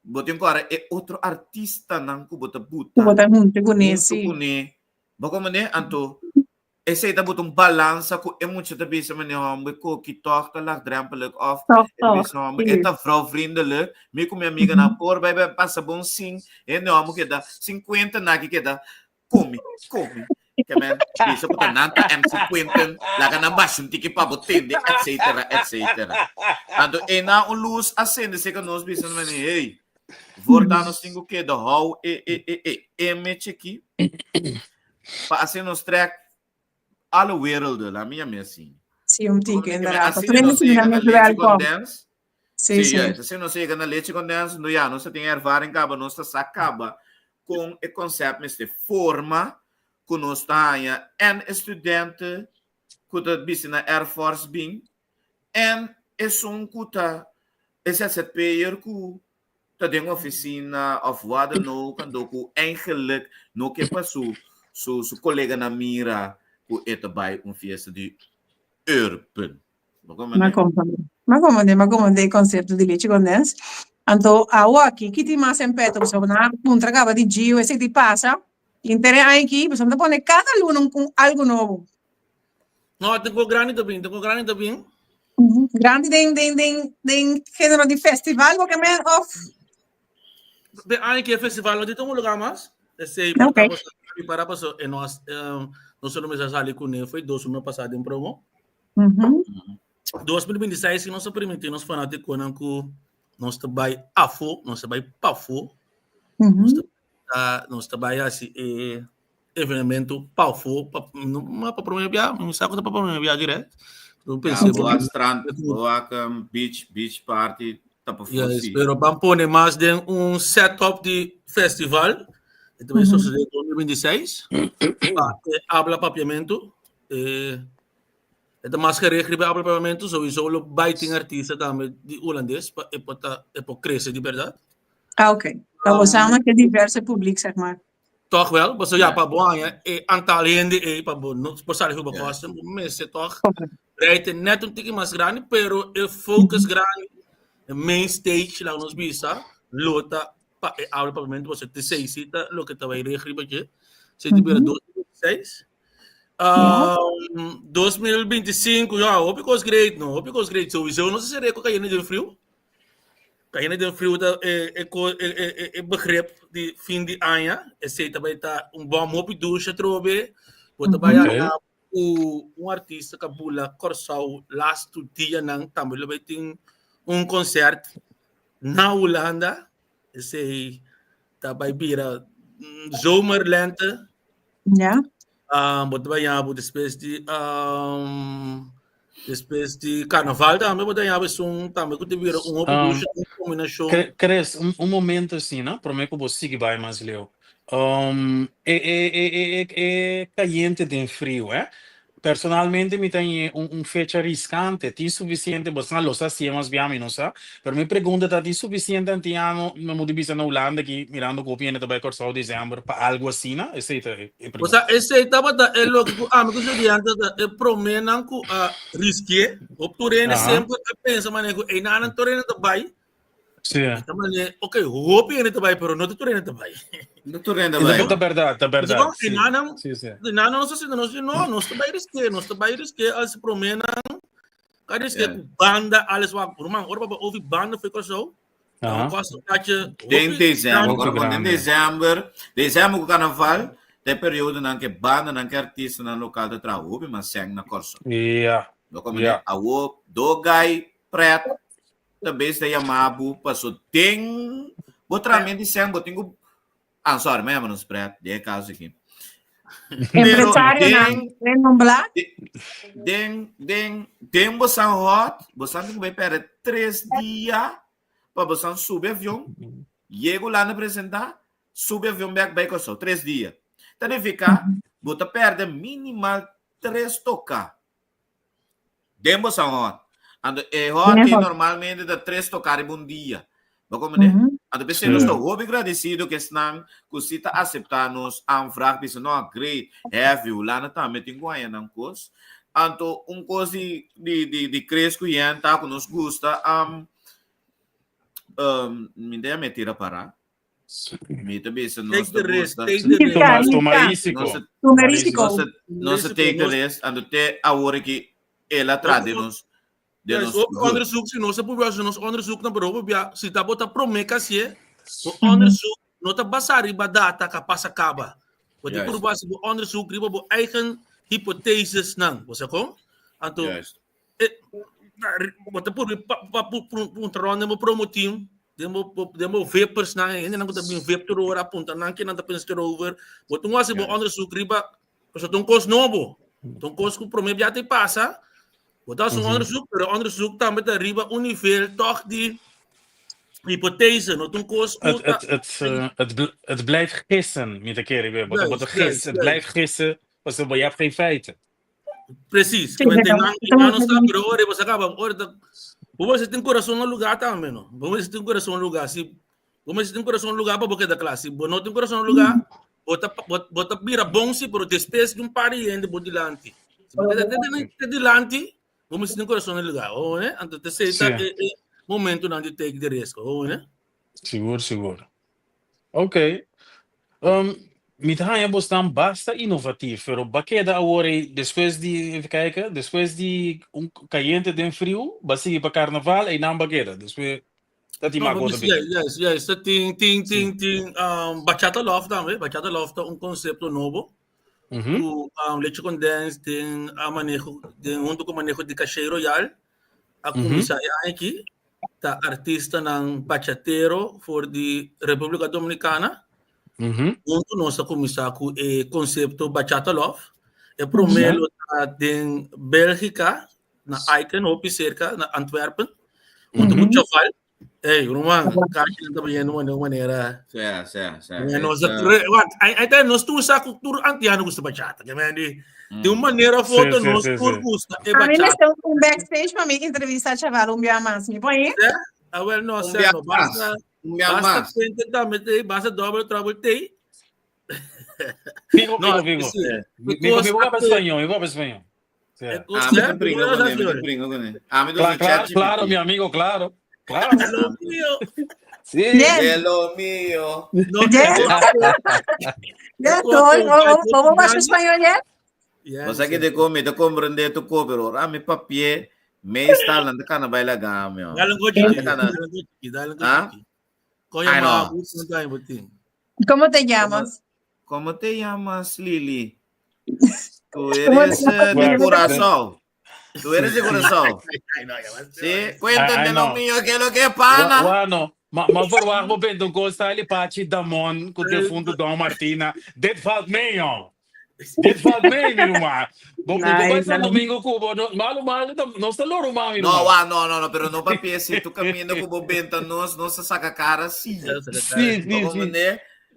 Bo tin ku ara e otro artistanan ku bo ta Ku bo buta ta huntu kuné, huntu sí. kuné. Bo komprendé? Anto esei ta buta un balansa ku e mucha ta bisa mane hòmber koki tòg ta laagdrempelig òf Tòg, e ta tòg, bisa hòmber e sí. ta vrouwvriendelijk. Mi ku mi amiganan por bai bai pasa bon sin hende hòmber keda 50 naki keda Komi, komi. Ke men bisa ku ta nan ta MC Quinten, laga nan basha un tiki pa bo tende, etcetera, etcetera. Anto e na un lus a sende seka nos bisa nan meni, hey, voortaan nos tin ku keda hou e e e e image aki pa asina nos trek alle werelden, laat mi yam'é asina. Sí, un tiki, Ke men inderdaad. asina Pasobra nos mi yega na mes Leche welkom. Condens, Sí, Sí, sí. juist. Asina nos yega na Leche Condens, no ya, nos ta tin ervaring kaba, nos ta sa kaba kon e concept mester forma ku nos ta haña en e studente ku ta bisti na Air Force bin en esun ku ta e zzp'er ku ta den oficina of wat dan ook, ando ku eigenlijk no ke pa su su su koleganan mira ku e ta bai un fiesta di Urban. Ma comprende. Ma comprende, ma comprende e concepto di leche condens. Anto awo aki, ki tin mas empeto? Pasobra nan a puntra caba di Gio esei di pasa. Inter e aña aki, pasobra nan ta pone cada luna un un algo nobo. No, tin cu grandi ta bin, tin cu grandi ta bin. Grandi den den den den genero di festival bo ke men of? De aña aki e festival no tin un lugar mas. Esei por Okay. ta boso prepara paso e nos nos lo mester sali cune foi dos luna pasa den promo. 2026 si nos a permití nos fanátikonan ku nos ta bai afó, nos ta bai pafó, nos ta, nos ta bai hasi e evenemento pafó, pa, no, ma pa promé bia, mi sa ku ta pa promé bia dirèkt. No Ja, pensé bo wak strand, bo wak um, beach, beach party, ta pafó Yes, sí. pero ban pone mas den un setup di festival. E ta bai sosodé 2026. Pa e habla papiamento. Eh, E ta mas gericht riba e habla papiamento, sowieso lo bai tin artista tambe di hulandes pa e por ta e por crece di berdad. Ah, oké. Dat wil zeggen que diverse publiek, zeg maar. Toch wel, pasobra ja, Ja. pa bo haña e aantal hende ei pa bo no por sali riba Ja. kosten, bo mester toch Correcto. breite net un tiki mas grandi, pero e focus grandi, e main stage, laga nos bisa, lo ta pa e habla papiamento, pasobra te seis si ta loke ta bai richt riba dje, si ta bira 2026. Um, 2025, ja, hopi kos great, no, hopi kos great. Sowieso no se seré ku kayene den friu. Kayene den friu ta e, e, e, e, e, e begrip di fin di aña. Esei ta bai ta un bom hopi dusha trobe. Bo ta bai Okay. aya ku un artista ka bula Kòrsou lastu dianan tambe lo bai tin un concert na Hulanda. Esei ta bai bira zomer, lente. Ja. Um, bo ta bai yabu despues di um, despues di carnaval tambe bo ta yabu esun tambe ku ta bira un hopi dushi un kombinashon. Chris, un, un momento asina, prome ku bo sigui bai mas leu. Um, e, e, e, e, e, e kayente den friu, eh? Personalmente mi ta hañ'é un un fecha riskante. Tin sufisiente, bosnan lo sa si'e mas bia mi no sa, pero mi pregunta ta tin sufisiente antiano, mi mudu bisa na Hulanda aki mirando ku hopi hende ta bai Kòrsou desèmber pa algu asina? Esei ta e O pregunta. sea, esei tabata e loke ku ami ku studiante ta e proménan ku a riskié. Hopi tur hende semper a pensa manera ku einanan tur hende ta bai. Sí. Ta mane, ok, hopi hende ta bai, pero no ta tur hende ta bai. No tur hende bai. Ta berdad, ta berdad. Bo, Sí. Enanan, Sí, sí. enanan nos asina, nos no, nos ta bai riske, nos ta bai riske als promenan, ka riske Yeah. ku banda, alles wak. Ruman, ora baba ovi banda foi Kòrsou, Aha. kosta kache Den hopi december, Hopi ora kon den grande. december, december ku carnaval, ta e periodonan ke bandanan ke artistanan lokal ta traha hopi mas sèn na Kòrsou. Ja. Lo komo Ja. awo dogai pret Ta bes ta yama bo paso den bo tramen di sèn bo tin ku ah sorry mi a yama nos pret den e kaso aki. Pero Empresarionan den renombrá. den den den bo san hot bo san tin ku bai pèrdè tres dia pa bo san subi avion. Yega Hulanda presentá, subi avion bèk bai Kòrsou, tres dia. Ta nifiká bo ta pèrdè minimal tres toká den bo San Hòt. Anto e hòt ei normalmente ta tres toká riba un dia. Bo komprendé? Anto p'esei nos ta hopi gradesido ku esnan ku si ta aseptá nos aanvraag bisa no great, heavy, Hulanda tambe tin ku haña nan kos. Anto un kos di di di di Chris ku Yen ta ku nos gusta mi ta yama e tira pará. Mi ta bisa nos Take ta the risk, gusta. take the risk. Tuma, Riska, tuma riska. risiko. Nos ta Tuma Tuma risiko. risiko. nos ta nos ta Risiko, take the nos risk anto te awor aki el a traha den nos den Yes, nos ook good. onderzoek, si nos a probeer haci nos onderzoek, dan pero bia, si ta bota prome kasi, bo onderzoek no ta basa riba data ka pasa kaba. Bo di Juist. purba haci bo onderzoek riba bo eigen hypotheses nan, bo sa kon? Anto, Juist. eh, bo ta purba pa, pa, pu- pu- puntra rond den bo promo team, den bo, bo- den bo vapers nan, hende nan ku ta bin vape tur ora, puntra nan ke nan ta pensa erover. Bo ta hasi bo Juist. onderzoek riba, pasobra ta un kos nobo. Ta un kos ku prome bia ta pasa. Bo ta hasi un onderzoek, pero onderzoek tambe ta riba un nivel toch di hypothese, no ta un kos ku Het, ta het, het, eh, het, bl- het blijft gissen, mi ta kere weer. Want Juist, het, juist, gis, het juist. blijft gissen, want je hebt geen feiten. Precies. Sí, Want pero- nan nan no sa, pero ora bo acaba, ora ta bo mester tin corazón na lugar tambe no. Bo mester tin corazón na lugar. Si bo mester tin corazón na lugar pa bo keda kla. Si bo no tin corazón na lugar, bo ta bo, bo ta bira bon si, pero despues di un par di hende bo dilanti. Si bo keda te, te, te dilanti, bo mester tin corazón na lugar. Oh, ne? Anto te sei ta Sí. e, e momento nan di take the risk. Oh, ne? Sigur, sigur. Ok. Um, mi ta haña bosnan basta inovatief, pero ba keda awor ei despues di, even kijken, despues di un cayente den friu, ba sigui pa carnaval, einan ba keda. Despues ta tin No, mas but cosa yes, bin. yes, yes. Ta tin, tin, Sí. tin, tin um, Bachata Love tambe. Bachata Love ta un concepto nobo. Mhm. Ku um, Leche Condens den a maneho, den hunto ku maneho di Caché Royal a Mhm. kuminsá e aña aki. Ta artistanan bachatero for di República Dominicana. Mhm. Hunto nos a kuminsá ku e konsepto Bachata Love. E promé Ja. lo ta den Bélgica, na Eiken, hopi serka, na Antwerpen. Hunto ku Mhm. Chaval. Ey, ruman, kashi nan ta bayendo man de manera. Sí, sí, sí. Eh, nos Esta- wat, ay ay tayo nos tur sa ku tur antiano gusta bachata. Ke men di, di un manera Sí, foto sí, nos sí, tur sí. gusta e A mí me bachata. está un backstage para mí entrevistar chaval un día más. ¿Me puede ir? Ah, well, no, Un sé, día no, más. basta, Un día basta más. cuenta tambe te, basta double trouble te. Figo, No, figo, figo. sí. Mi, mi, Because mi boca pa español, mi boca pa español. Sí. E Ah, cos, mi eh, te brinca bueno, con él, mi te señores. brinca con él. Ah, mi te Claro, usa claro, ChatGPT. claro, mi amigo, claro. Claro. Lo mío. Sí. Yes. De lo mío. No, Yes. Ya, todo. ¿Cómo va su español ya? Yes, O sea que te come, te comprende tu co, pero ahora mi papi me está hablando que no baila gamio. Dale un coche, Anda, dale cana. un coche, dale un Ah? coche. Coño, Ay, no. ma, un time, botín. ¿Cómo te llamas? ¿Cómo te llamas, Lili? Tú ¿Cómo te eres llamas, eh, de Bueno, Curazao. Tú eres de Curazao. Ay, no, ya va. Sí, cuéntame Ay, lo no. mío, que es lo que es pana. Bueno, ma, ma verwacht bo bent un costa li Pachi Damon ku defunto Don Martina. Dit valt mee, jong. Dit valt mee, mi ruman. Bo bo Nice, bai San nice. Domingo ku bo no, malo malo no sta loro ruman, mi No, ruman. wa, no, no, no, pero no papi, si tú camino como venta nos, no se saca cara sí. Sí, sí, ¿Cómo sí. me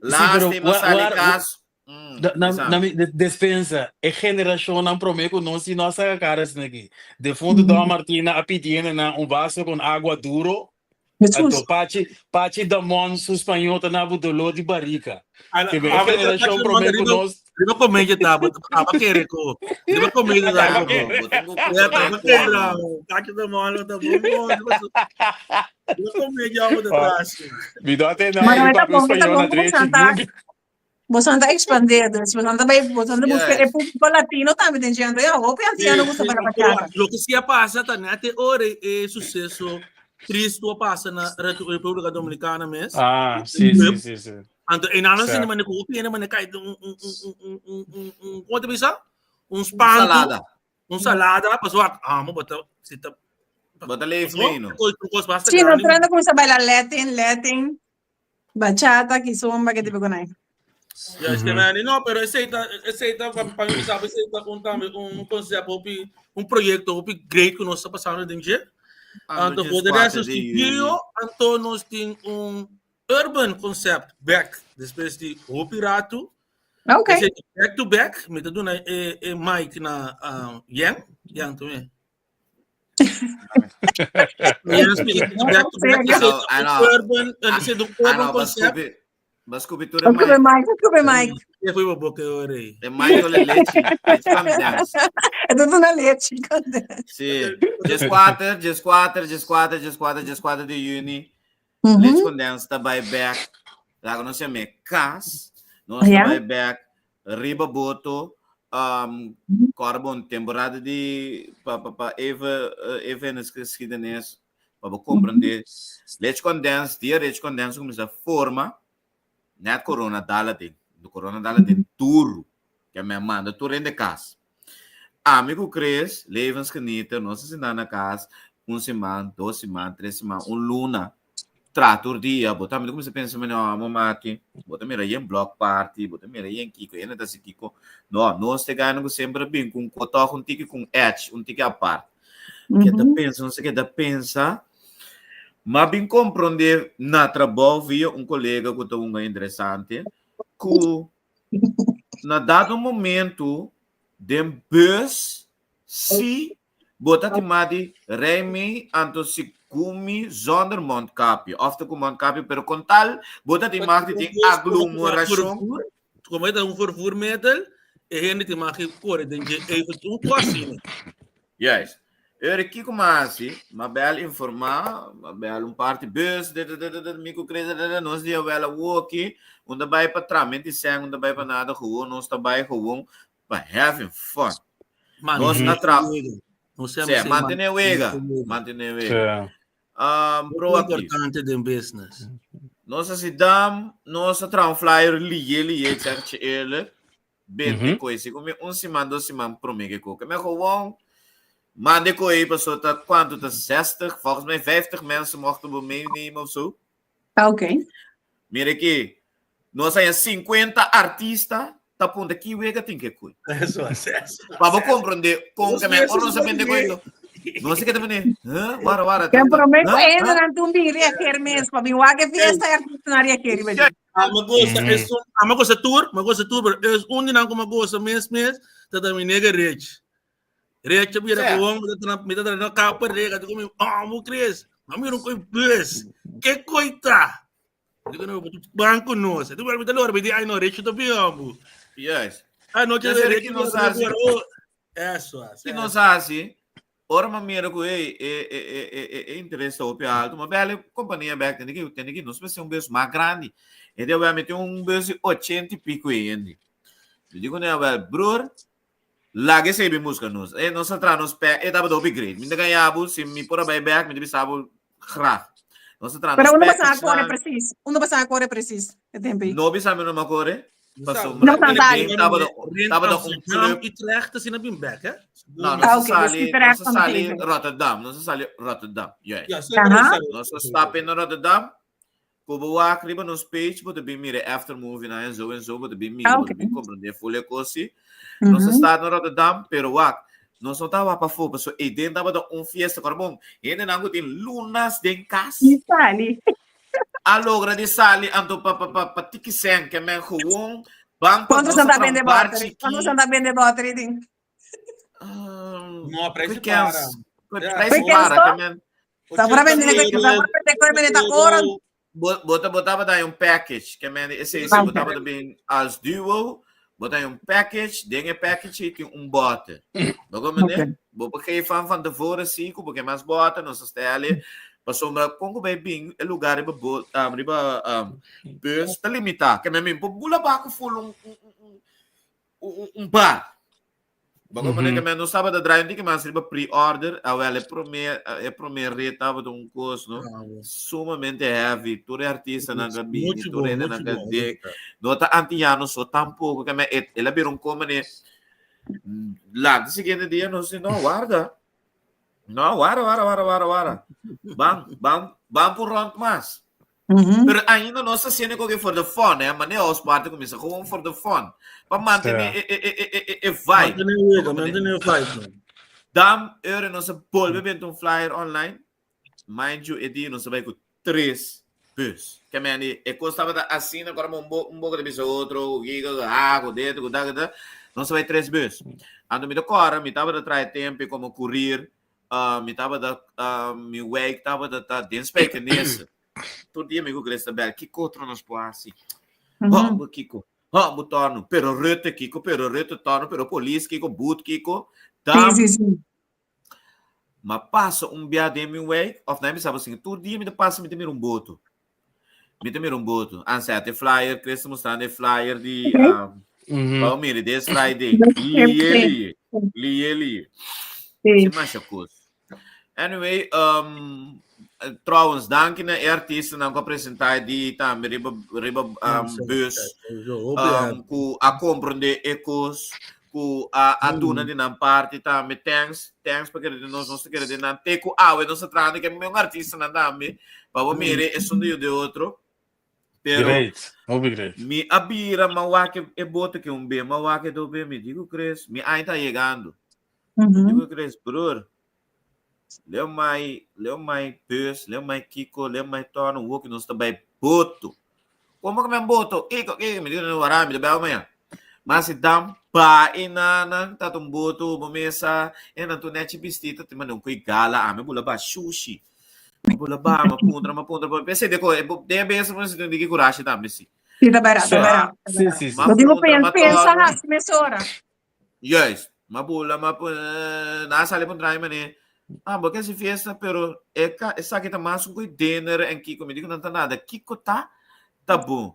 Sí, pero Lástima, wa- sale wa- caso. Mm, Na, na, esa. na mi de- despensa, e generación nan prome ku nos si no saca cara aquí. Defunto Don Martina a pidiendo na un vaso con agua duro. Jesús. Anto Pachi, Pachi Damon su español ta na bu dolor di barriga. A Que me a ver, generación prome ku nos. Riba comedia tá, but aba querer ko. Riba comedia tá. Aba ko. querer. Bo tengo Ya que tá, aba querer. Tacho da mano tá bom. bom, Riba comedia abo da trás. Mi do ate na Bueno, mi está papia bom, está español bom na como drechi. Santa. Vos anda expandir, dus vos anda bij, vos anda buscar Yes. el público latino también, tem gente, yo, hopi anciano gusta para bachata. Lo que se pasa tá nete ora é sucesso triste o passa na República Dominicana mesmo. Ah, sí, sí, sí, sí. Anto e nada Certo. assim, mas ko pena mas cai um um um um um um um como te bisa? Um espanto, Salada. um salada, passou ah, mo bota se tá Bota leif meino. basta Sí, no grande. trata como se baila Latin, Latin, bachata, kizomba, que tipo con ahí. Ja, is que man, no, pero esse tá, esse tá para mim sabe, esse tá um também um conceito, um projeto, um great que nós está passando dentro. Anto, voor de rest, nos tin Gio, anto nos tin un Urban Concept back despues di hopi ratu. Ok. Esei back to back, mi ta duna e, e mic na um, Yen. Yen tambe. Yen splika back to back. Serioso. Esei I ta know. un urban, esei ta un Ah, urban no, concept. baskupi. Baskupi tur e Baskupi mic. mic, baskupi mic. E foi boca ore. E mic ole lechi. Lechi condensed. E ta duna lechi condensed. Sí. 14, 14, 14, 14, 14 di juni. Lechi condensed ta bai back. Laga nos yam'é kas. Nos ta bai back riba boto. Um, kòrda bon, temporada di pa pa pa even even in geschiedenis pa bo komprendé. Lechi condensed, dia lechi condensed kuminsá forma, net corona dal aden. Corona dal aden duru. Ke men manda tur hende kas. Ami ku Chris, levensgenieter, nos a sinta na kas un siman, dos siman, tres siman, un luna, traha tur dia. Bo tambe ta kuminsá pensa, mane, oh, amo maki, bo ta mira yen block party, bo ta mira yen kiko, yen ta hasi kiko. No, nos ta e gana ku semper a bin ku un kotòg un tiki ku un edge, un tiki apart. Ke ta pensa, no sé ke ta pensa. M'a bin komprondé na trabou via un kolega ku ta hunga interesante ku na dado momento den bus si bo ta tima di rei mi anto si kumi zonder mondkapje of ta ku mondkapje pero kon tal bo ta tima di tin aglomerashon. Como e ta un vervoermiddel e hende tin mag kore den dje even un kos. Juist. Eur kiko m'a hasi, m'a bel informá, m'a bel un parti bus, dit, dit, dit, dit, mi ku Chris, dit, dit, nos di a wel awoki, un ta bai pa tramen di sèn, un ta bai pa nada, gewoon nos ta bai gewoon pa having fun. Nos a tra, Nos sí, mantené wega, mantené wega. Sí. Um, proactief. Importante den business. Nos a dam, nos a traha un flyer liye liye, ik zeg het je eerlijk. Bente koe si kumi un siman, dos siman promé ke koke. Maar gewoon, mande koe paso ta cuanto ta 60, volgens mij 50 mensen mochten we meenemen of zo. Ah, oké. Mira aki, nos hay 50 artista ta punta ki wega tin ke koe. Eso, eso. Pa bo comprende con Nos que me mensen ora nos zijn bende koe. No sé qué te pone. Huh? Wara wara. Ken promé ku Huh? ende nan tun bin reageer mes, pa mi wak e fiesta e artista na reageer riba dje. Ah, me gosta, Mm. es un, ah, me gosta tour, me gosta tour, pero es un dinan como gosta mes mes, tata mi nega rich. Rich mira Sì. gewoon, mi tata mi tata no kapa rega, digo mi, oh, mo crees? Ma mira un coi bus. Che coita? Digo no, banco no, se tu mi loro mi di ai no rich to bi Juist. Ah, no, Dus che er rich ki nos hasi. Eso, Ki nos hasi, ora ma mira ku e e e e e e interés ta hopi alto, ma bel kompania bek tende ki tende ki nos mester un bus mas grandi. E de wel mete un bus di 80 y pico hende. Mi di ku ne wel, broer, laga esei bin buska nos. E nos a traha nos pe, e tabata hopi great. Mi ta gaña bo, si mi por a bai bek, mi ta bisa bo graag. Nos a traha Pero nos uno basa package kore nan. precies. Uno basa kore precies. E tempo ei. No bisa mi no me kore. Pasobra No, e Sali. den tabata tabata un Amsterdam, club. Utrecht, asina bin bek, hè? No, Ah, nos a oké, dus sali, Utrecht nos a van sali Zeven. Rotterdam, nos a sali Rotterdam, juist. Ja, zeker. Nos a stap in Rotterdam, ku bo wak riba nos page, bo ta bin mira after movie na en zo en zo, bo ta bin mira, Ah, bo ta oké. bin comprende full e kosi. Nos a sta na Rotterdam, pero wak, nos no tawa pafó, paso e den tabata un fiesta, kòrda bon, hendenan ku tin lunas den kas. I sali. A logra di sali anto pa pa pa pa tiki sen ke men gewoon ban pa Cuánto nos santa a traha bende un bar boter? chiki. Cuánto santa bende boter i tin? No, prijs Kwe para. kens, kwe Ja, prijs Kwe kens para to? ke men Sa para bende 80 sa euro, para bende kwe bende ta oro. bo bo ta bo tabata un package ke men esei si Ah, bo oké. tabata bin als duo bo ta un package den e package ei tin un boter. Bo komende? Oké. Bo por geef aan van tevoren si ku bo ke mas boter nos a stelle pasobra kon ku bai bin e lugar riba bo um, riba um, bus ta limitá. Ke men mi por bula bako full un un un un un bar. Bo komende ke men nos tabata draai un tiki mas riba pre-order, awel e promé e promé rit tabata un kos no sumamente heavy. Tur e artistanan ka bini, Mucho tur bom, hendenan mucho ka bom. dek. No ta antiano so tampoko ke men el a bira un komende Laat de siguiente dia nos di no, warda. No, warda, warda, warda, warda, warda. Ban, ban, ban por rond mas. Pero ainda nos ta haciendo koke for the fun, eh. Mane house party comienza gewoon for the fun. Pa mantener e, e, e, e, e, e vibe. Mantener wega, mantener vibe, man. Dan, ere nos a bolbe bent un flyer online. Mind you, e dia nos a bai ku tres. Bus. Ke men di, e kos tabata asina, kora un bo, un boka ta bisa otro, ku kiko, ku ha, ku dit, ku dat, ku dat. Nos a bai tres bus. Anto mi ta kòrda, mi tabata traha tempu komo kurir, uh, mi tabata, uh, mi wijk tabata ta den Spijkenisse. Tur dia mi ku Grace ta bel, kiko otro nos por hasi? Hòmber kiko, hòmber tòrnu, pero Rutte kiko, pero Rutte tòrnu, pero polis kiko, boet kiko. Sí, sí, sí. Ma pasa un bia den mi wijk, of na mi saba sin, tur dia mi ta pasa mi ta mira un boto. Mi ta mira un boto. An sete flyer, Chris ta mostrando e flyer di um, mm -hmm. pa mira this Friday. Lie lie. Lie lie. Sí. Masha kos. Anyway, um, trouwens, danki na e artistanan ku a presentá e di tambe riba riba um, bus um, ku a komprende e kos ku a a duna di nan parti tambe. Thanks, thanks pa kere di nos, nos ta kere di nan. Te ku awe nos ta trahando ke un artistanan tambe pa bo mire esun di de otro. Pero Great, hopi great. mi a bira ma wak e bote ke un be, ma wak e do be, mi digo Chris, mi aña ta yegando. Mi digo Chris, broer, Leo mai, leo mai bus, leo mai kiko, leo mai torno, woki nos ta bai boto. Como que men boto? Kiko, kiko, mi digo no wara, mi ta bai mañana. Mas si dam ba inana, ta un boto, bo mesa, e nan tu nechi bistita, te manda un koi gala, ame bula ba shushi. Ma bula ba, ma puntra, ma puntra, ma pese de ko, e bo de besa mo si digi kurashi tambe si. Sí, ta bera, ta bera. Sí, sí, sí. Bo digo pensa hasi mesora. Juist. Ma bula, ma na sali pun trai mane. Ah, bo ke si fiesta, pero e ka esaki ta mas un koi dinner en kiko. Mi digo nan ta nada. Kiko ta ta bon.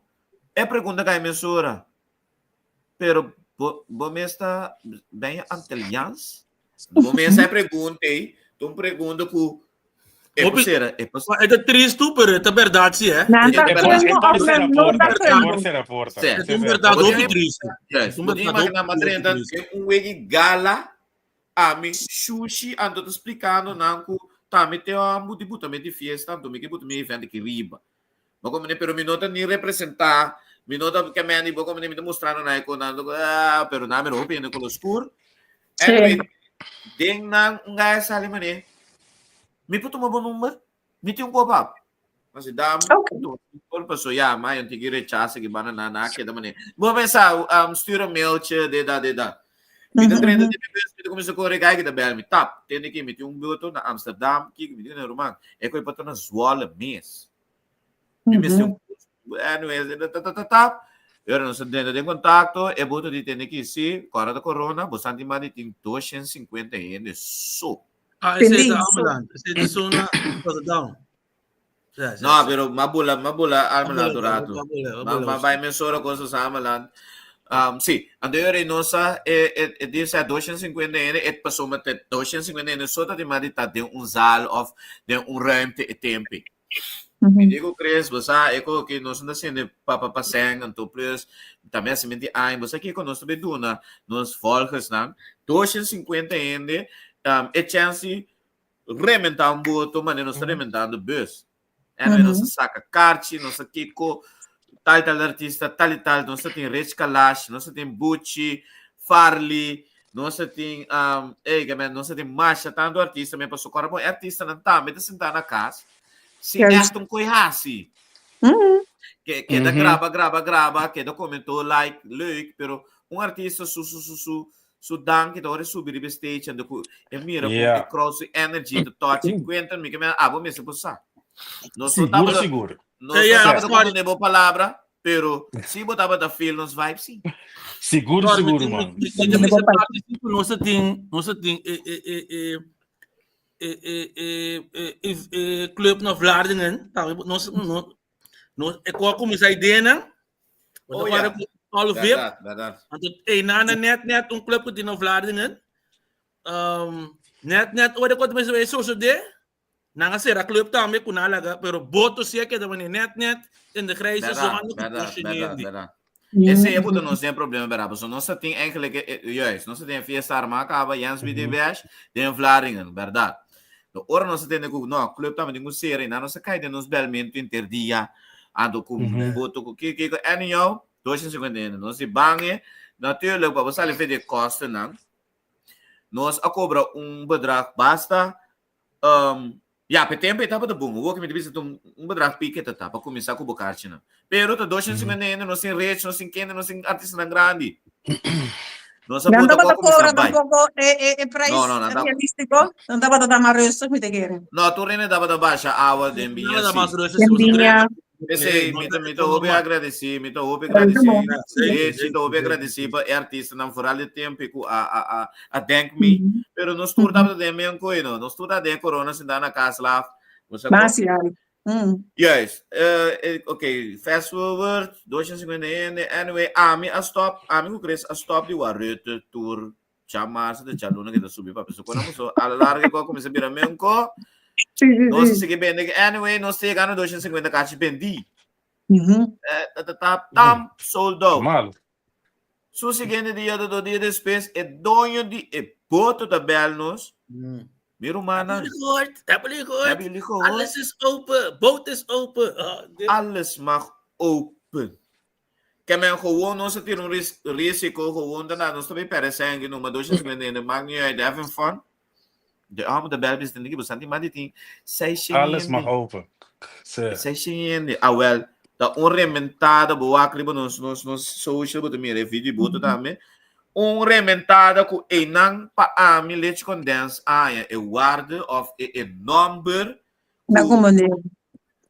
E pregunta kai mesora. Pero bo bo mes ta ben je Antilliaans? Bo mes e pregunta ei, ta un pregunta ku e por sera, e por E ta tristu, pero e ta bèrdat si, eh. Nan ta E por, e colmo por of sera nan no porta, ta e por colmo. sera porta. Sí. E ta Se un sera bèrdat porta. Bo hopi tin tristu. Juist. Un Bo tin bèrdat imaginá hopi ma drenta tristu. den un wegi gala ami shushi anto ta splikando nan ku ta mi te ambu di buta mi di fiesta anto mi ke buta mi event aki riba. Bo komprende? Pero mi no ta ni representá, mi no ta ke men di bo komprende, mi ta mustrando nan e konan ah, pero nan mi no hopi hende kolo skur. Sí. Anyway, den nan un gaya sali mané, mi por tuma bo number? Mi tin un kopa. Mas dam, Okay. tuma number, paso ya, ma yon tiki rechazo ki bana na na keda mané. Bo pensa, um, stuur een mailtje, dit dat, dit dat. Mi ta drenta den mi bus, mi ta kuminsá kore, gai ki ta bel mi, tap, tende ki mi tin un boto na Amsterdam, kiko, mi di na ruman, e koi pa ta na Zwolle mes. Mi mester un bus, anyway, ta ta ta tap, e ora nos a drenta den kontakto, e boto di tende ki si, kòrda ta corona, bo santi mandi tin 250 hende so. Ah, esei Tendí, ta so. Ameland, esei ta zona Rotterdam. Ja, No, pero ma bula, ma bula Ameland un rato. Ma, ma bai mesora cosas Ameland. Um, sí, anto yo Reynosa e, e, e dice 250 hende, e pasó met 250 hende so ta di ma di ta den un zaal of den un ruimte e tempi. Mi digo Chris, bo sa, e ko ki nos no sende papa pa seng, anto plus tambe hasi menti aña, bo sa kiko nos ta be duna nos volgersnan, 250 hende, um, e chance Rementá un boto manera nos ta rementando bus. Anyway, nos ta saka karchi, nos ta kiko, tal y tal artista, tal y tal. Nos ta tin Rich Kalash, nos ta tin Buchi, Farley, nos ta tin, um, ey, que men, nos ta tin masha tanto artista, men paso kora bon artistanan tambe ta sentá na kas, sin echt un koi hasi. Ke, keda graba, graba, graba, keda komentó, like, leuk, pero un artista su, su, su, su, Su danki ta ora e subi riba e stage ando ku e mira ku e crowd su energy ta touch e cuenta mi ke men abo mester por sa. Nos no Sigur, tabata sigur. nos no tabata comprende bo palabra, pero si bo tabata feel nos vibe si. Sigur, Sorry, mi sigur, tin- man. mi tin bisa parti sí ku nos a tin, nos a tin e e e e e e e e e e club na Vlaardingen, tambe nos nos nos e ko a kuminsá ideanan Want Oh, dan ja. ku Paul Vip. Verdad, verdad. Want het nana net net un club ku tin na Vlaardingen. Um, net net ora ku tenminste wij sosode. Nan a sera club tambe ku nan laga, pero boto si a keda wanneer net net in de grijze Verdad, zone ku verdad, pushe verdad, hende. verdad. Ese e puta nos tem problema, verdad? Paso nos tin eigenlijk, juist, nos tin fiesta arma caba, Jens BD Bash, den Vlaardingen, verdad? De ora nos tende ku, no, club tambe tin ku sera, y nan nos a kai den nos belmento inter dia, ando ku boto ku kiko, kiko, anyhow, 250 hende, nos di bange, natuurlijk, pa bo sali fe de kostennan, nos a kobra un bedrag basta, um, Ya, pe tempo e tabata bon. Awor ke mi ta bisa ta un un bedrag pike ta ta pa kuminsá ku bo karchinan. Pero ta 250 hende, nos tin Rich, nos tin kende, nos tin artistanan grandi. Nos a Nan bota tabata ku a kuminsá kobra bai. tampoko e e e prijs No, no, nan ta realístiko. Nan tabata ta mas rustig mi ta kere. No, tur hende tabata basha awa den biña Nada sí. mas rustig, Den si boso biña. P'esei no mi ta ta mi ta hopi normal. agradesí, mi ta hopi Pero agradesí. bon. Zeker, Richie ta zeker, hopi zeker. agradesí pa e artistanan foral di tempo ku a a a a denk mi. Pero nos tur tabata den men koe no. Nos tur tabata den corona sintá na kas laf. Bo sa kon? Mas ya. Juist. Ok, fast forward, 250 hende. Anyway, ami a stop, ami ku Chris a stop di wak Rutte tur djamarsa te djaluna ke ta subi papia. So kon amo so a la larga ku a kuminsá bira men ko. Sí, sí, Nos a sí. sigui bende. Anyway, nos ta yega na 250 kachi bendí. Ta ta ta tam sold out. Malo. Su siguiente dia o dos dia despues e doño di e boto ta bel nos. Mi rumannan. Hebben jullie gehoord? Hebben jullie gehoord? Hebben jullie gehoord? Alles is open. Boot is open. Oh, dit- Alles mag open. Ke men gewoon nos a tira un ris risico gewoon daarna nos ta bay perde sèn no, maar 250 hende maakt niet uit, having fun. De amo ta bel bisa tende bosan tin mas di tin 600 Alles mag hende. open. Sí. 600 hende. Ah wel, ta un rementada bo wak riba nos nos nos social bo ta mira e video boto tambe. Un rementada ku einan pa ami leche condens haña e waarde of e e nomber Na ku como ne.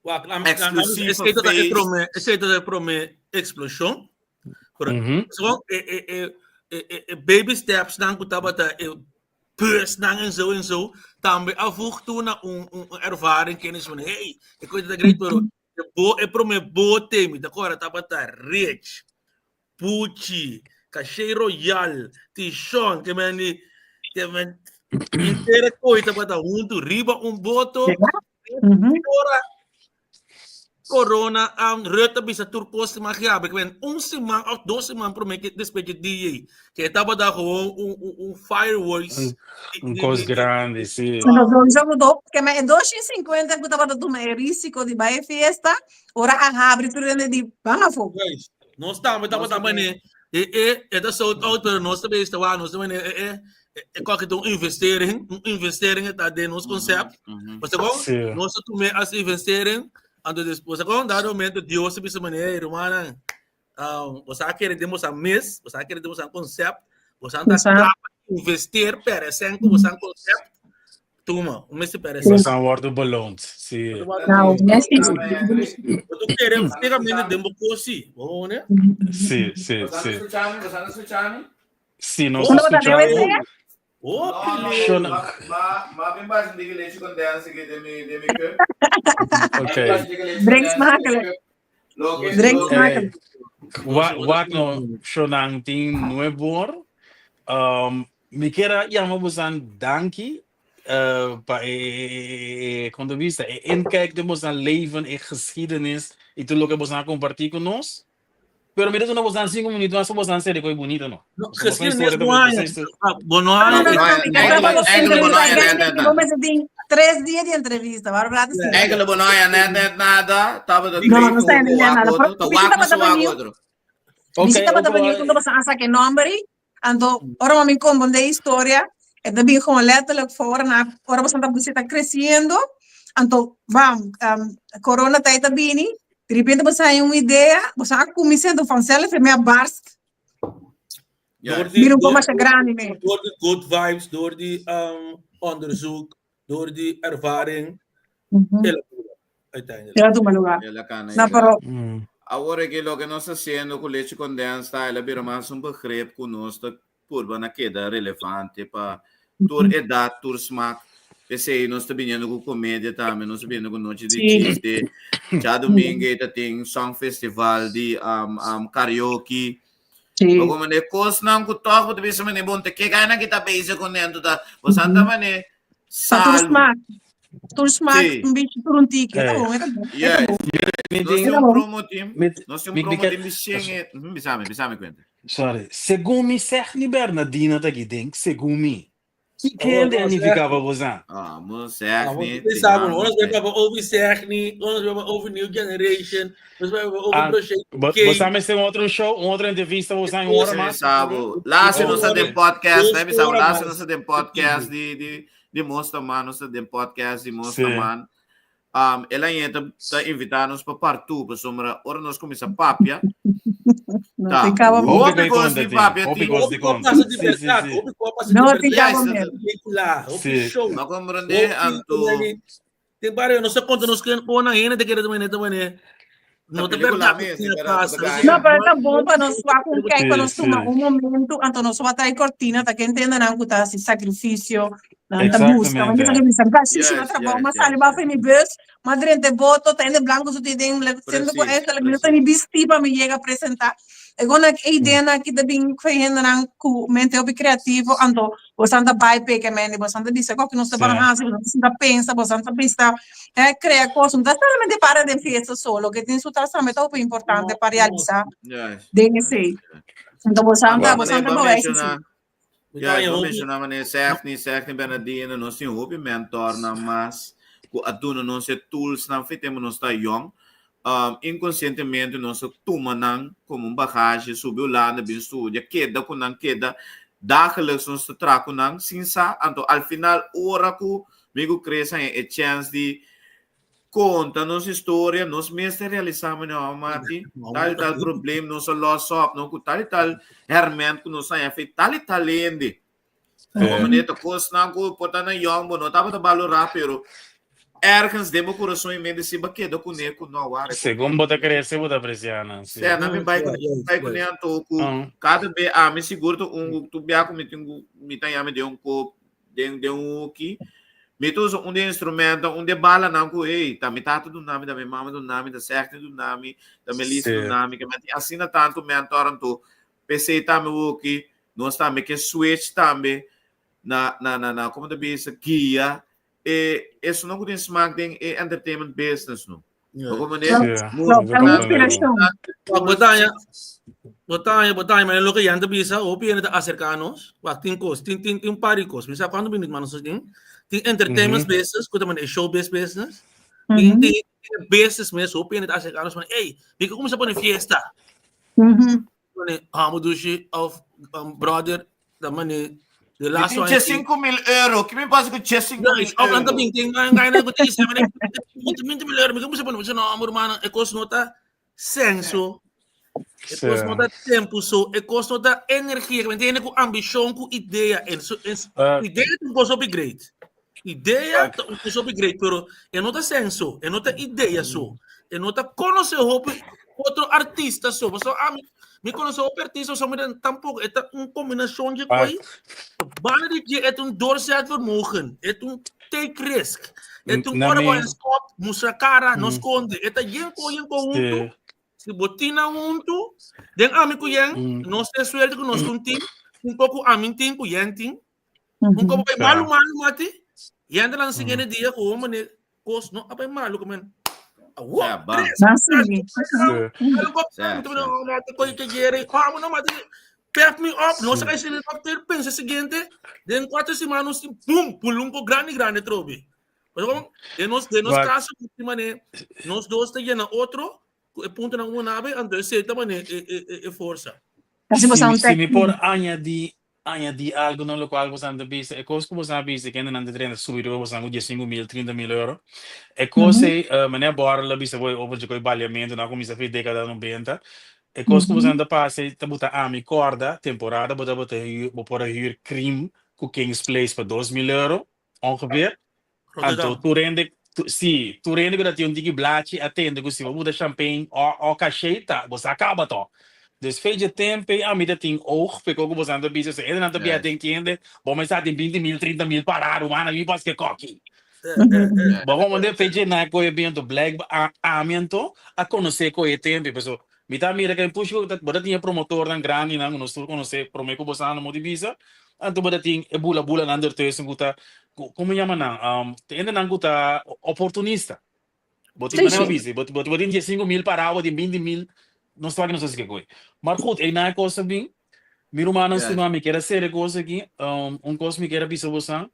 Wak, la, la, la, Exclusieve esei ta e feest. prome, esei ta e prome explosion. Pero, so, e, e, e, e, e, e baby steps nan ku tabata e busnan en zo en zo, tambe a voeg toe na un, un, un ervaring kennis van, hey, ik weet het great, pero e bo, e prome bote, mi ta kora tabata rich, Pucci, Caché Royal, Tishon, ke men di, ke men intere koi tabata huntu riba un boto. Ora corona um, Rutte bisa tur kos te mag hebben. Ik ben un siman of dos siman prome ke después ke DJ. Ke tabata gewoon un, un, un fireworks. Un, un kos grandi, sí. No, sowieso ku ke men e 250 ku tabata tuma e risiko di bai e fiesta, Ora a habri tur hende di ban afó. Guys, nos tambe tabata mane e e e ta sold out pero nos ta besta wa nos ta mane e e e koke ta un investering, un investering ta den nos concept. Bo sa kon? Nos ta tume as investering, anto despues sa kon dado momento Dios ta bisa mane hey rumannan, um, bo sa kere den bosa mes, bo sa kere den bosa concept, bo sa ta kla pa investeer pere sen ku bosa concept. Tuma, un mester pere sen. Bosa wordo beloond, si. Nou, merci. Bo ta kere fijamente den bo kosi, bo hoor, Si, si, Bosa si. escuchami, bosa escuchami? Si, nos Uno bota escuchami. DWC? Hopi No, no, Shona. ma, ma, ma bin bashi digi leche condensed ke de mi, de mi cup. Ok. Drink smakelijk. Loke, Drink loke. smakelijk. Wa, wak no, Shonan tin nueve or. Um, mi kier a yama bosan danki uh, pa e, e, e, e, kon ta bisa, e inkijk den bosan leven, e geschiedenis y tur loke bosan a comparti cu nos. Pero mi ta duna bosan cinco minuut mas pa bosan seri koe bunito no. No, Pasobra bosan geschiedenis historia ta no bunito, hay. bosan historia. Ah, bo no No, hay. no, no, no, mi Eigenlijk- casa vamos eigenlijk entrevista. bo no hay Eigenlijk net, net, vamos a tener 3 dia di entrevista. Waarom laten ze? Eigenlijk bo no hay net net nada. Tabata No, no está net nada. otro. Ta Mi wak tabata no wak benieuwd. otro. Ok, Mi tabata ook benieuwd wel- omdat ze aan que nombre. Anto, ora mi comprende historia. E ta bin gewoon letterlijk voor na ora bo santa está creciendo. Anto, bam, um, corona tijd bini. De repente você tem uma ideia, você a começando vanzelf en meer barst. Door die, Mira un door, poco más grande mee. door die good vibes, door die um, onderzoek, door die ervaring. Hele uiteindelijk. Ja, doe maar lugar. Nou, pero Awor ke loke nos ta hasiendo ku leche condensed ta el a bira mas un begrip ku nos ta purba na keda relevante pa tur edat, tur smak. P'esei nos ta biniendo ku komedia tambe, nos ta biniendo ku nochi di chiste. Djadumingu ta tin songfestival di karaoke. Bo mane kosnan ku tòg bo ta bisa mane bon ta ke gana ki ta bezig ku nento ta bo sa ta mane Pa tur salu. smaak. Tur smaak, Sí. un beetje tur un tiki. Hey. Ta bon, ta bon. Yes. Mi Nos tin- tin un promo team. mi- Nos tin un mi- mi promo ke- team di shen e. Bisami, bisami kuenta. Sorry. Segun mi zeg ni Bernadina ta ki den, segun mi. Ki Oh, kende a no, nifiká pa bosan? Ah, mo zeg Ah, ni. want we saben, ons we hebben over Zegni, ons we hebben over New Generation, ons we hebben over Ah, Project Bo K. bosan mester un otro show, un otro entrevista bosan un ora Sim, mas? sabo. Laatste Oh, nos ora. den podcast, né, Dos bisabo? ora Laatste mas. nos den podcast di di. di Mosta Man, nos ta den podcast di Mosta Man. Um, el a ta, ta invitá nos pa partu, pasobra ora nos kuminsá papia, No ta te caba hopi Hopi kos di papia Hopi tin. kos di Hopi konta. pasa di Sí, sí, verdad, sí. hopi ko pasa di No te verdad. caba Juist, meer. Película, hopi Sí. show. Ma comprende, Hopi anto Tin barrio, no se konta nos ken kona hende te kere te te mane. No ta te película verdad mes, que pero pasa. ta No, pero ta bon pa nos wak un kijk, pa Sí, nos tuma sí. un momento, anto nos wak trae cortina, ta que entienda nan ku ta hasi sacrificio, nan ta busca, want Exactamente. je ta bisa, kasi si Yes, na trabalho, yes, mas sali yes, ba yes. mi bus, mas drente boto, ta ende blanco su ti den, siendo ku Precies, eigenlijk mi no ta precies. ni bisti pa mi llega presenta. E gona e idea na ki ta bin hende nan ku mente hopi creativo, anto bosan ta bai peke mende, bosan ta bisa ko ki nos ta ban Sí. hasi, bosan ta pensa, bosan ta bisa crea cosas, no ta solamente para den fiesta solo, que tin su tras tambe ta hopi importante pa realisa Yes. den esei. Anto bosan ta Ba bosan ta ba bewijs menciona, Mi ja, ta ba hopi menciona mane Sefni, Sefni Bernardino, nos tin hopi mentor na mas ku aduna nos e tools nan fitemo nos ta young. Inconscientemente nos a tuma nan como un bagage, subi Hulanda, bin studia, keda ku nan keda dagelijks nos ta tra ku nan sin sa, anto al final ora ku mi ku Chris haña e chance di konta nos historia, nos mes ta realisá mane oh mati, tal y tal probleem nos a los op, no ku tal y tal herment ku nos haña fe tal y tal hende. Como Sí. meneer ta kosnan ku por ta na yong bo no tabata balorá, pero ergens den bo kurason i mente si bo keda kuné ku no wak. Segun bo ta krese bo ta apresiá nan, sí. Sè, na mi bai kuné, bai kuné anto ku kada be ami sigur ta un ku tur bia ku mi tin ku mi ta yama den un kop den den un hoki mi ta usa un di e instrumento un di e balanan ku ey ta mi tata duna mi ta mi mama duna mi ta Sègni duna mi ta Melissa duna mi ke mi tin asina tantu mentor anto P'esei tambe woki nos tambe ke switch tambe na na na na como ta bisa guia e esunnan ku tin smak den e entertainment business no. Yeah. Bo manera Yeah. No, ta un inspiracion. Botaña, botaña, botaña, maar loke Jan ta bisa, hopi hende ta acerca nos. Wak, tin kos, tin tin tin par di kos. Mi sa cuanto minuut man nos tin. Tin entertainment business, ku ta mane showbiz business. Tin tin business mes, hopi hende ta acerca nos, man, ey, mi ke kuminsa pone fiesta. Mane, amo dushi of um, brother, da mane, de Mi last tin one. che 5 mil euro. Ki mi pasa ku che 5 mil Of dan euro? bin tin ngai ngai na kuti sa mane 20 mil euro, mi kuminsa pone, no, amor mano, e kos no ta senso, e kos no ta tempo so, e kos no ta energia, que me ku ambishon, ku idea, en so, en, idea ta un kos hopi great. Idea ta un kos hopi great, pero e no ta senso, e no ta idea so, e no ta conoce hopi otro artista so. Paso ami, mi conoce hopi artista so, mi tampoco, e ta un combinacion di koi. Banda di dje, e ta un doorzetvermogen, e ta un take risk, e ta un Na ora bo mi stop, mustra cara, no sconde, e ta yen ko yen ko hunto. Si bo tin nan hunto, den ami ku yen, nos ten suerte ku nos un team, un poco ami tin ku yen tin. Un kopo bai malu malu mati. Yen ta lan siguiente dia ku hombre ne kos no abai malu ku men. Awo, Ja, bam. tres. Nan sigui. Malu ko Sí, tu no mati ko ke yere. Ah, no mati. Pep me up, no sa kay dokter pensa siguiente, den 4 semanas boom, pulunko grande grande trobe. Pero como den nos caso, mane, nos dos ta llena otro, e punto na una ave, entonces ta mane e forsa. Kasi Si bosan mi, si mi tech por añadi algo na lokual bo ta bisa, e kos ku bo a bisa ku nan ta subi bo ku 15 mil, 30 mil euro. E kos ei, meneer Borrell a bisa over di koi baliamento na kuminsá fi dékada 90. E kos ku bo ta pasa ta buta ami korda temporada bo ta bota huur, bo por huur Cream ku King's Place pa 2 mil euro ongeveer. Anto Rotterdam. tur hende si, tur hende ku tin un tiki blachi atende ku si bo buta champagne o cachet ta, bo sa kaba to. Dus feitje tempo ami ta tin oog pe koko bo ta bisa se hende nan ta bia den kende, bo me sa tin 20 mil, 30 mil parado, mana mi pas ke koki. Bo como de feitje na ko e biento black a ami anto a konosé ko e tempo, peso mi ta mira ke push ko bo ta tin promotor nan grandi nan nos tur konosé promé ku bo sa no mo di bisa. Anto bo ta tin e bula bula nan ertussen ku ta komo yama nan te hende nan ku ta oportunista. Bo tin manera bisa, bo tin 15 mil parado, bo tin 20 mil, no sa no sa ke koi. Maar goed, e na kos bin, mi rumannan stima, mi kier a sere kos aki, un kos mi kier a bisa bosan.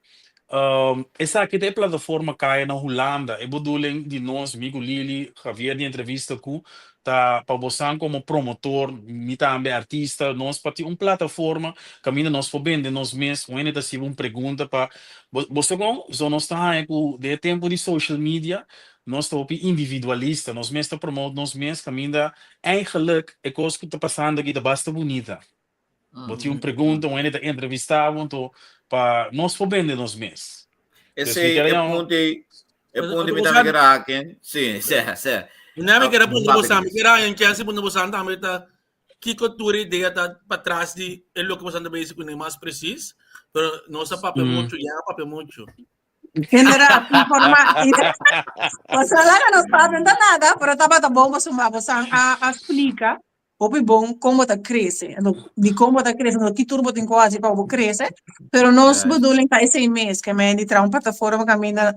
Esaki ta e plataforma Kaya na Hulanda. E bedoeling di nos, mi ku Lili, Javier di entrevista ku, ta pa bosan komo promotor, mi tambe artista, nos pa tin un plataforma kaminda nos por bende nos mes. Un hende ta hasiba un pregunta pa bo, bo sa kon? So nos ta haña ku den e tempu di social media nos ta hopi individualista, nos mes ta promote nos mes kaminda eigenlijk e kos ku ta pasando aki ta basta bunita. Bo tin un pregunta, un hende ta entrevistá bo, anto pa nos por bende nos mes. Dus mi Esei ker e yama. punto ei, e Mas punto otro mi cosa, tambe ker haken. Sí, sí, sí. Mi Ah, ker punto papia bosan, mi Chris. ker haña un chance punto bosan tambe ta kiko tur idea ta patras di e loke bosan ta bezig kuné mas precies, pero nos a papia mucho, ya a papia mucho. Inderdaad, informa. Bosan laga nos papia, no ta nada, pero tabata bon pasobra bosan a a splika Hopi bon kon bo ta krese, anto di kon bo ta krese, anto ki tur bo tin ku hasi pa bo krese, pero nos Juist. bedoeling ta esei mes, ke men di traha un plataforma kaminda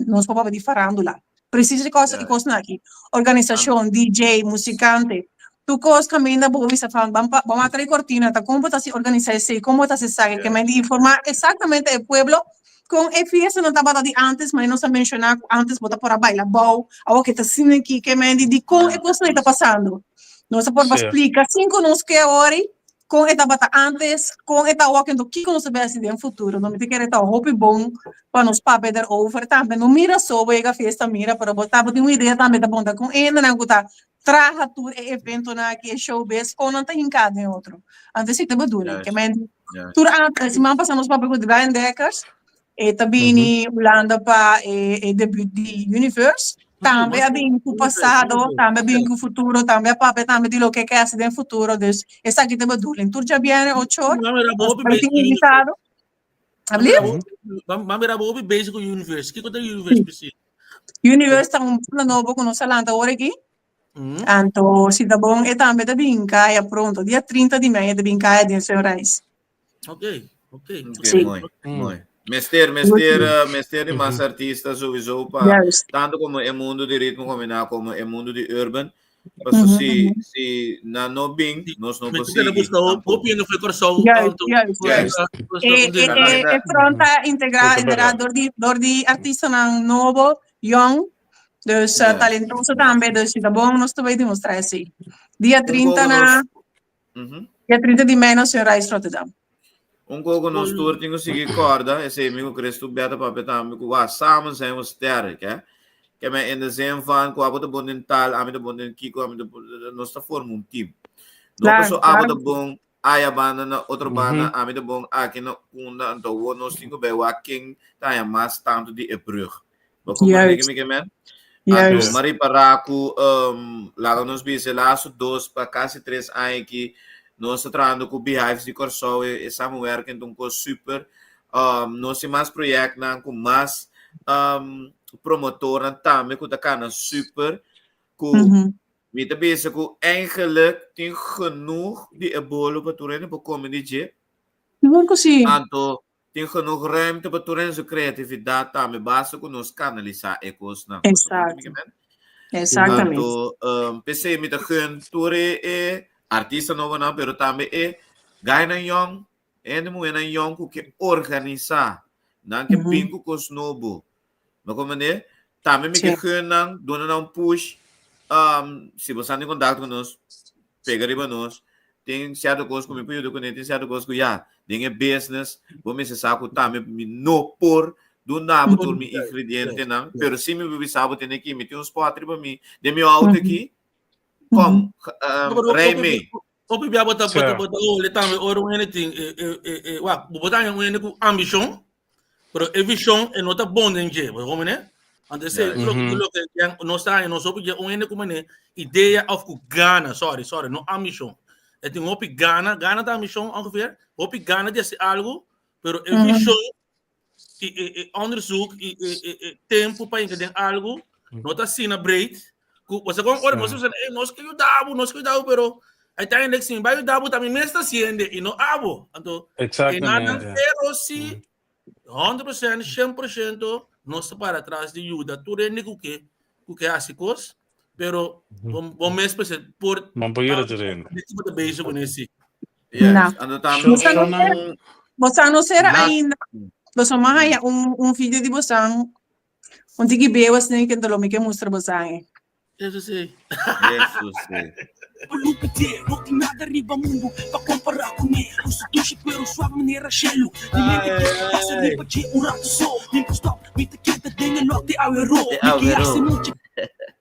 nos por papia di farándula. Presis e kos e Juist. kosnan aki, An organisashon, DJ, musikante, tur kos kaminda bo por bisa van ban pa ban atrae kortina, ta kon bo ta hasi organisá esei, kon bo ta hasi esaki, ke Juist. men di informá eksaktamente e pueblo Kon e fiestanan tabata di antes, ma nos a menshoná ku antes bo ta por a baila bou, awor ke ta asina aki, ke men di dikon e kosnan ei ta pasando. Nos a por ba Sí. splika sin ku nos ke awor ei, kon e tabata antes, kon e ta awor, enton kiko nos ta bai hasi den futuro. No mi ta kere ta hopi bon pa nos papia derover tambe. No mira so bo yega fiesta mira, pero bo tabatin un idea tambe ta bon ta kon e hendenan ku ta traha tur e eventonan aki, e showbiz, kon nan ta hinká den otro. Anto esei ta bedoeling. Ke Juist. men Juist. tur a siman pasá nos papia ku Brian Dekkers, e ta bini Hulanda pa e e debut di Universe. Tambe a bini ku pasado, tambe a bini ku futuro, tambe a papia tambe di loke ke hasi den futuro. Dus esaki ta bedoeling. Tur djabièrnè ocho or, nos bai tin invitado. Alblief? M'a mira bo hopi bezig ku Universe. Kiko ta Universe precies? Universe ta un banda nobo ku nos a lanta ora aki. Mm. Anto si ta bon e tambe ta bin kaya pronto. Dia 30 di mei e ta bin kaya den Sunrise. Ok, ok. Ok, Sí. mooi, Mm. mooi. Mester, mester, eh, mester di mas artista sowieso pa Juist. tanto como e mundo di ritmo combinado como e mundo di urban. Paso Mhm, si, mhm. si na no bin, nos no Mi por ta kere sigui buska ho- tampoco. hopi hende for Kòrsou, Juist, anto juist. Juist. buska E, un e, ding. e, e front ta integrá Eso ta inderdaad berdad. door di, door di artistanan nobo, jong, dus eh, Juist. talentoso tambe, dus si ta bon nos ta bai demostrá esei. Dia Un 30 poco na, nos, Mhm. dia 30 di mei na Sunrise Rotterdam. Un poco nos tur tin ku sigui kòrda, esei mi ku Christo Beta papia tambe ku wa samen zijn we sterk, hè. Ke men in de zin van ku abo ta bon den tal, ami ta bon den kiko, ami ta bon, nos ta forma un team. No Klaar, paso abo klaar. ta bon aya banda na otro banda, Mhm. ami ta bon aki na unda, anto wo nos tin ku bai wak ken ta haña mas tantu di e brug. Bo comprende Juist, ke mi ke men? Anto, juist. m'a ripará ku um, laga nos bisa e laatste dos pa kasi tres aña aki nos ta trahando ku Beehives di Kòrsou, e, e samenwerking ta un kos super. Um, nos tin mas proyèktnan ku mas um, promotornan tambe ku ta kana super ku Mhm. mi ta bisa ku eigenlijk tin genoeg di e bolo pa tur hende por kome di dje. Sigur ku sí. Anto Tin genoeg ruimte pa tur hende su creatividad tambe, basta cu nos canalisa e cosnan. Bo ta comprende mi Exacto. ke men? Exactamente. Anto, um, p'esei mi ta gun tur e, e artista nobonan, pero tambe e gainan yong, hende muhernan yong cu ke organisa, nan ke Mhm. bin cu cos nobo. Bo comprende? Tambe mi ke Sí. gun nan, duna nan un push, um, si bo sa den contacto cu nos, pega riba nos. Tin cierto cos cu mi por yuda cune, tin cierto cos cu ya, den e business, bo mester sa cu tambe mi no por duna bo tur mi ingredientenan, pero si mi por bisa bo tene aki, mi tin un spot riba mi, den mi auto aki, kom, um, rij mee. Hopi bia bo ta bo ta bo ta hole tambe ora un hende tin e e e e wak, bo por ta haña un hende cu ambicion, Pero e vision e no ta bon den dje, bo homi ne? Anto ese Ja. lo mm -hmm. lo que yan no sta no so un hende ku mane idea of ku gana, sorry, sorry, no ambition. E tin hopi gana, gana ta ambition ongeveer, hopi gana di haci algo, pero e Mm -hmm. vision e, e, e onderzoek e, e, e, e tempo pa inka den algo no ta asina breed. Ku, você kon ora você hey, nos ke yuda nos ke yuda pero uiteindelijk si mi yuda bo ta mi mes ta haciendo y no abo. Anto, e nada Exactamente. pero si 100%, 100% nos ta para atrás di yuda tur hende ku ke ku ke hasi kos, pero bom bom mes pese por Man por yuda tur hende. de tipo ta bezig con ese. Yes. No. Anto tambe Sho, Bosa no shonan sera, bosa no sera Las- ainda. Boso m'a haya un un video di bosan un tiki beu asina ke lo mi ke mustra bosan e. Eso sí. Eso sí. Te awero.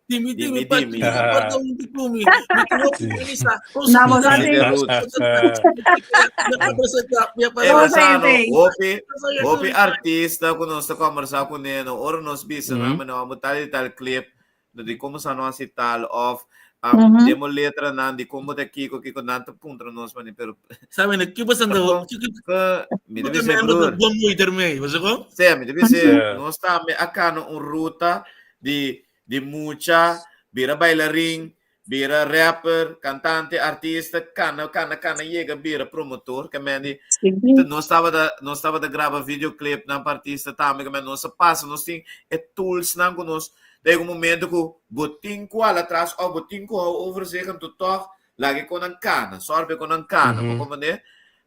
Dimi, Dimi, dimi, pa, dimi. porta un di kumi. Mi te hopi organisa. Na boso Dimi tin. de Ruth. Eh, Boso Basano, tin. hopi, hopi artista ku nos ta conversa kuné, no, ora nos bisa nan, no, amo tal y tal clip, no di como sa no hasi tal, of demo letra nan, di como ta kiko, kiko nan ta puntra nos, mani, pero Sabe, ne, kiko sa Perdón. no, mi ta bisa, broer, Bom muito ermei, você com? Sí, mi ta bisa, nos tambe a cana un ruta di mucha, bira bailarín, bira rapper, cantante, artista, cana, cana, cana, llega, bira promotor, que men di, nos tabata, nos tabata graba videoclip nan pa artista tambe, ke men nos a pasa, nos tin e tools nan ku nos, ta yega un momento ku bo tin ku hala atras of bo tin ku hou overzicht, anto tog laga e kon nan kana, sòrg pa e kon nan kana, bo komprende?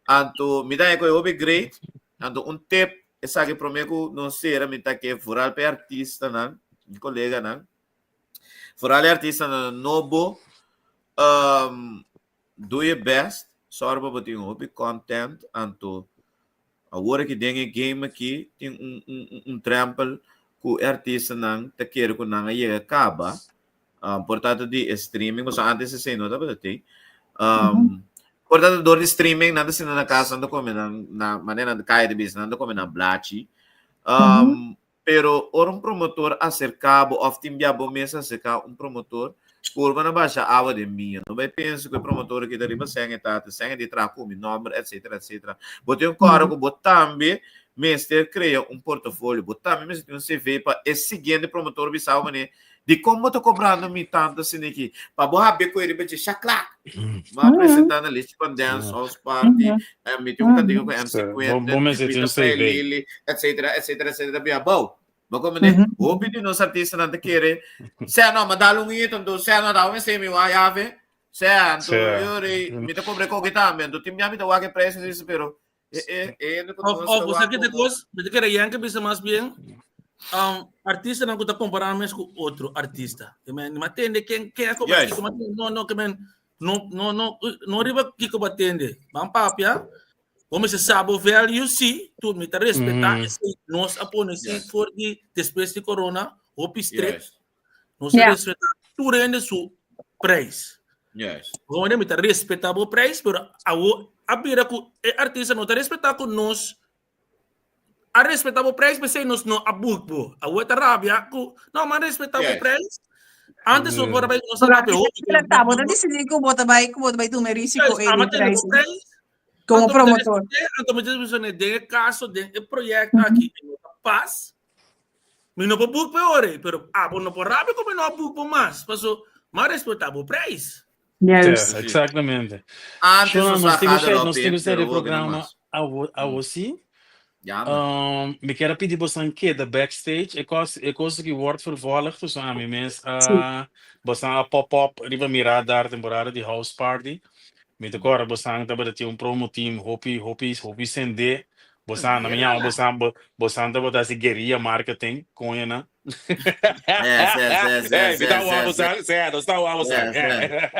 Anto mi ta haña ku e hopi great, anto un tip, esaki promé ku nos sera mi ta ke vooral pa e artistanan, mi koleganan, vooral e artistanan nobo, Do your best, sòru pa bo tin hopi content, anto awor aki den e game aki tin un un un drempel ku e artistanan ta kere ku nan a yega kaba, por ta di e streaming, pasobra antes esei no tabata tin, por ta dor di streaming nan ta sinta na kas nan ta kome nan nan manera nan kaya ta bisa nan ta kome nan blachi. Pero ora un promotor acerca bo of tin bia bo mes acerca un promotor, purba na basha awa den biña. No bay pensa cu e promotor aki ta riba sèn e tata, sèn e di traha cu mi nomber, etc. Etc. Bo tin cora cu bo tambe mester crea un portafolio, bo tambe mester tin un CV pa e siguiente promotor bisa bo manera, Dicon bo ta cobrando mi tanto asina aki? Pa bo habia cu e riba dje, shaklak! Bo a presenta na Lichi Pan Dance House Party, mi tin un cantica cu MC Bo Quentin, mester mi tin ta un play CV. Lily, etcetera, etcetera, etcetera, bia bou. Bo comprende? Hopi di nos artistanan ta kere, sea no, ma dal un hito, anto sea no, dal un esei mi wak yafe, sea, anto yori, mi ta cobra e koki tambe, anto tin bia mi ta wak e prijs así, pero E, e, e hende ku Of, nos of, ta você wak que te como. cos, me te quero yanke bisa mas bien, artista nan ku ta compará mes ku otro artista. Que men, ma tende ken ken a cobra Juist. kiko, ma tende, no, no, que men, no, no, no, no riba kiko ba tende. Ban papia, como se sabo value, sí, tu mi ta respetá, esei nos a pone sí Juist. voor di después di corona, hopi strict. Juist. Nos ta Ja. respetá tur hende su prijs. Juist. Gewoon mi ta respetá bo prijs, pero awo a bira ku e artista no ta respetá ku nos a respetá bo prijs, p'esei nos no a boek bo. Awo ta rabia ku no, m'a respetá bo Juist. prijs. Antes nos por a bai nos a Pero papia hopi ta, bo ta disidí ku bo ta bai, ku bo ta bai tuma e risiko Juist, ei di ama tene prijs bo prijs. komo Anto mi ta promotor. respet'é, anto mi ta bisa den e kaso, den e proyekto aki, e no ta pas. Mi no por boek pe ora, pero abo no por rabia ku mi no a boek bo mas, paso m'a respetá bo prijs. Juist. Sí, exactamente. Antes Shona, nos nos tin ku a ser, jala nos op tin ku in, ser pero e awor no programa mas. awo, awo sí. Ja, man. Mi kier a pidi bosan keda backstage. E kos, e kos aki wordt vervolgd, dus ami mes Sí. a bosan a pop up riba mi radar temporada di house party. Mi ta kòrda bosan tabata tin un promo team hopi, hopi, hopi sendé. Bosan, nan mi yama bosan, bo, bosan tabata hasi guerrilla marketing, koño nan. Yes, yes, yes, Hey, yes, mi ta yes, wou yes, bosan, sea, nos ta wou bosan. Yes, yes.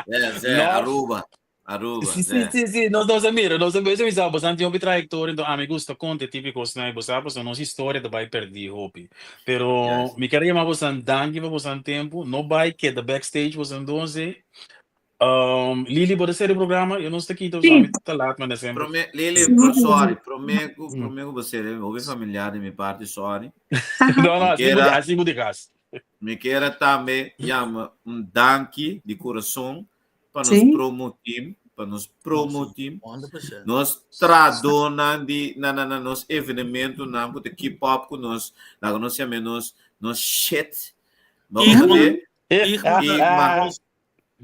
Yes, yes, Nos, Aruba, Aruba, Sí, sí, yes. sí, sí, nos, nos a mira, nos a mira, bisa, bosan tin hopi trayectoria, enton ami gusta konta e tipo kosnan, bo sa, pasobra nos historia ta bai perdí hopi. Pero Yes. mi kier a yama bosan danki pa bosan tempu, no bai keda backstage bosan doce. Lili, bo ta seri programa? Yo no sta kita, Sí. mi ta laat manda semper. Prome, Lili, Sí. pro, sorry, prome ku, prome ku bo seri, hopi familiar di mi parti, sorry. No, no, Mi así bo, kera, así bo di gas. mi kera tambe yama un danki di kurason pa nos Sí. promo team, pa nos promo team, 100%. nos tradonan di na na na nos evenementonan ku ta keep up ku nos, laga nos yama nos nos shit. Bo Igma, comprende? Igma, Igma.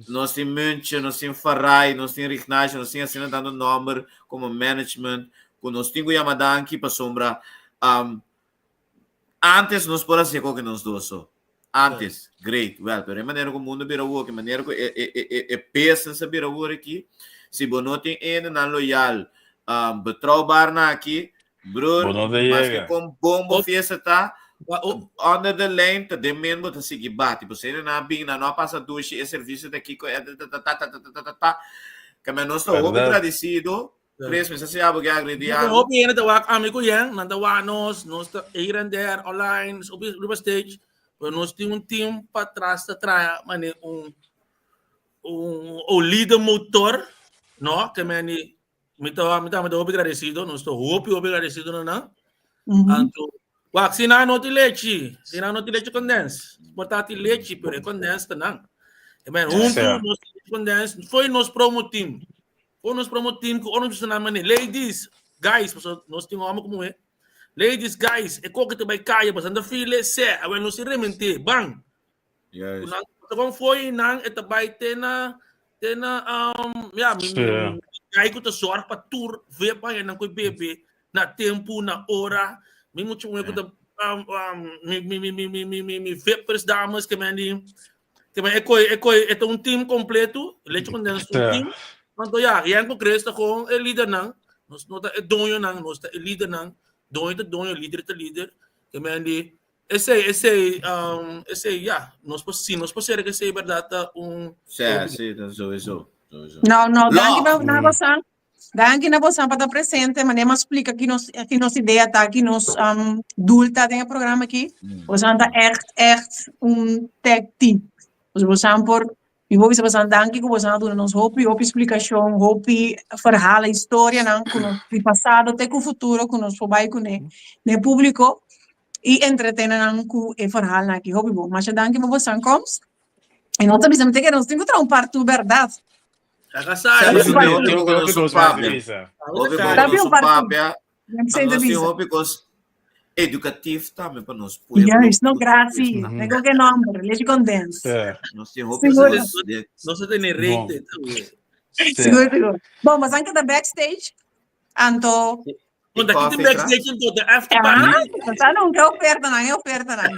Nos tin München, nos tin Farai, nos tin Rignacio, nos tin asina tanto nomber como management ku nos tin ku yama danki pasobra um, antes nos por hasi koke nos dos so. Antes, great, well, pero e manera ku mundo bira awor, e manera ku e, e, e, e, e business a bira awor aki, si bo no tin hendenan loyal, um, betrouwbaar na aki, Broer, Bo no ta maske yega. kon bon bo fiesta ta, Oh, under the line ta den men bo ta sigui bati. Bo sene na bin, na no a pasa dushi, e servicio ta kiko, e ta ta ta ta ta ta ta ta ta. Kame nos ta hopi Verdad. gradecido. Chris, mi sa si abo ke agredi Nos algo. hopi hende ta wak ami ku Yen, nan ta wak nos, nos ta here and there online, op riba stage, pero nos tin un team pa tras ta traha mane un un olide motor, no, ke meni mi ta mi ta mi ta hopi gradecido, nos ta hopi hopi gradecido na nan. Anto, wak si nan no tin lechi, si nan no tin lechi condens, por ta tin lechi, pero e condens ta nan. E men huntu nos condens, foi nos promo team. Foi nos promo team ku ora nos bisa nan mane, ladies, guys, pasobra nos tin hòmber ku muhé. Ladies, guys, e koke ta bai kaya, pasobra nan ta feel e sè, awel nos tin rement'é, ban. Juist. Nan ta kon foi nan e ta bai te na te na um, ja, mi, mi, mi, guy ku ta zorg pa tur vepa en nan koi bebe na tempo, na ora. Mi mucho mujer ku ta um, um, mi mi mi mi mi mi mi mi vepers dames ke men di ke men e koi e koi e ta un team completo, leche condens un team. Anto ja, Jan ku Chris ta gewoon e lidernan. Nos no ta e doñonan, nos ta e lidernan. Doño ta doño, lider ta lider. Ke men di Esei, esei, um, esei, ja, nos por, si nos por ser que esei verdad ta un... Sí, sí, dat sowieso. Sowieso. No, no, danki Lo. na, na bosan. Danki na bosan pa ta presente. Mané mas explica ki nos, ki nos idea ta, ki nos um, doel ta den e programa aki. Bosan ta echt, echt un tag team. Dus bosan por, mi por bisa bosan danki ku bosan a duna nos hopi, hopi splikashon, hopi verhalen, historianan ku nos di pasado te ku futuro ku nos por bai kuné den públiko. I entretene nan ku e verhaalnan aki. Hopi bon. Masha danki pa bosan komst. I nos ta bisa mi te kere nos tin ku traha un part two bèrdat. Kaka sa. Sí, Un part hopi two. ku nos Hopi kos papia. bisa. Hopi Tapi ku nos un part two. papia. Nan Nos sei ta tin bisa. hopi kos educatief tambe pa nos pueblo. Juist, no gratie. Mhm. Nego ke nomber, leche condens. Sí. Nos tin hopi Sigur. kos de Nos ta tene Bon. rated. Sí. Sigur, sigur. Bon, bosan keda backstage. Anto, Want dat coffee in backstage en tot de after party. ah, sa nunca oferta nan, e oferta nan.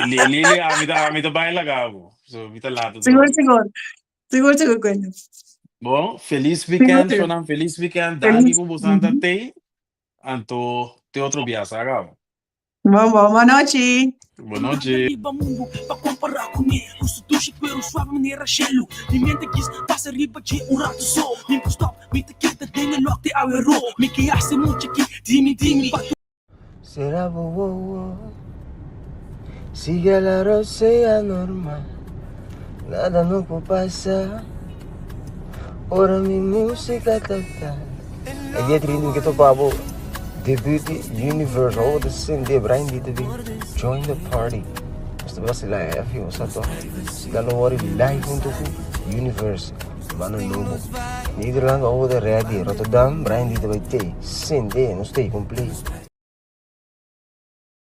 Lili, a mi ta baila gabo. So, mi ta lato. Sigur, sigur. Sigur, sigur, Quentin. Bon, feliz weekend, Sigur. Shonan, feliz weekend. Feliz. Danki ku bosan ta tei. Anto, te otro biaha, gabo. Bon, bon, boa nochi. Boa nochi. Riba mundu pa kompará ku mi Ku su dushi kueru suave manera shelu Mi mente kis pasa riba dje un ratu so Mi por stop, mi ta keda den e lòk di awe ro Mi ke hasi mucha ki dimi dimi pa tu Será bo wowo Sigue la rosea normal Nada no por pasa Ora mi música ta ta E dia 31 ke topa bo Debut di Universe Oh the sin de Brian D ta bin Join the party Nos ta basila heavy bo sa toch Sila lo worry live hunto ku Universe Mano Nobo Nederland oh the ready Rotterdam Brian D ta bai tey Sin de nos tey compleet.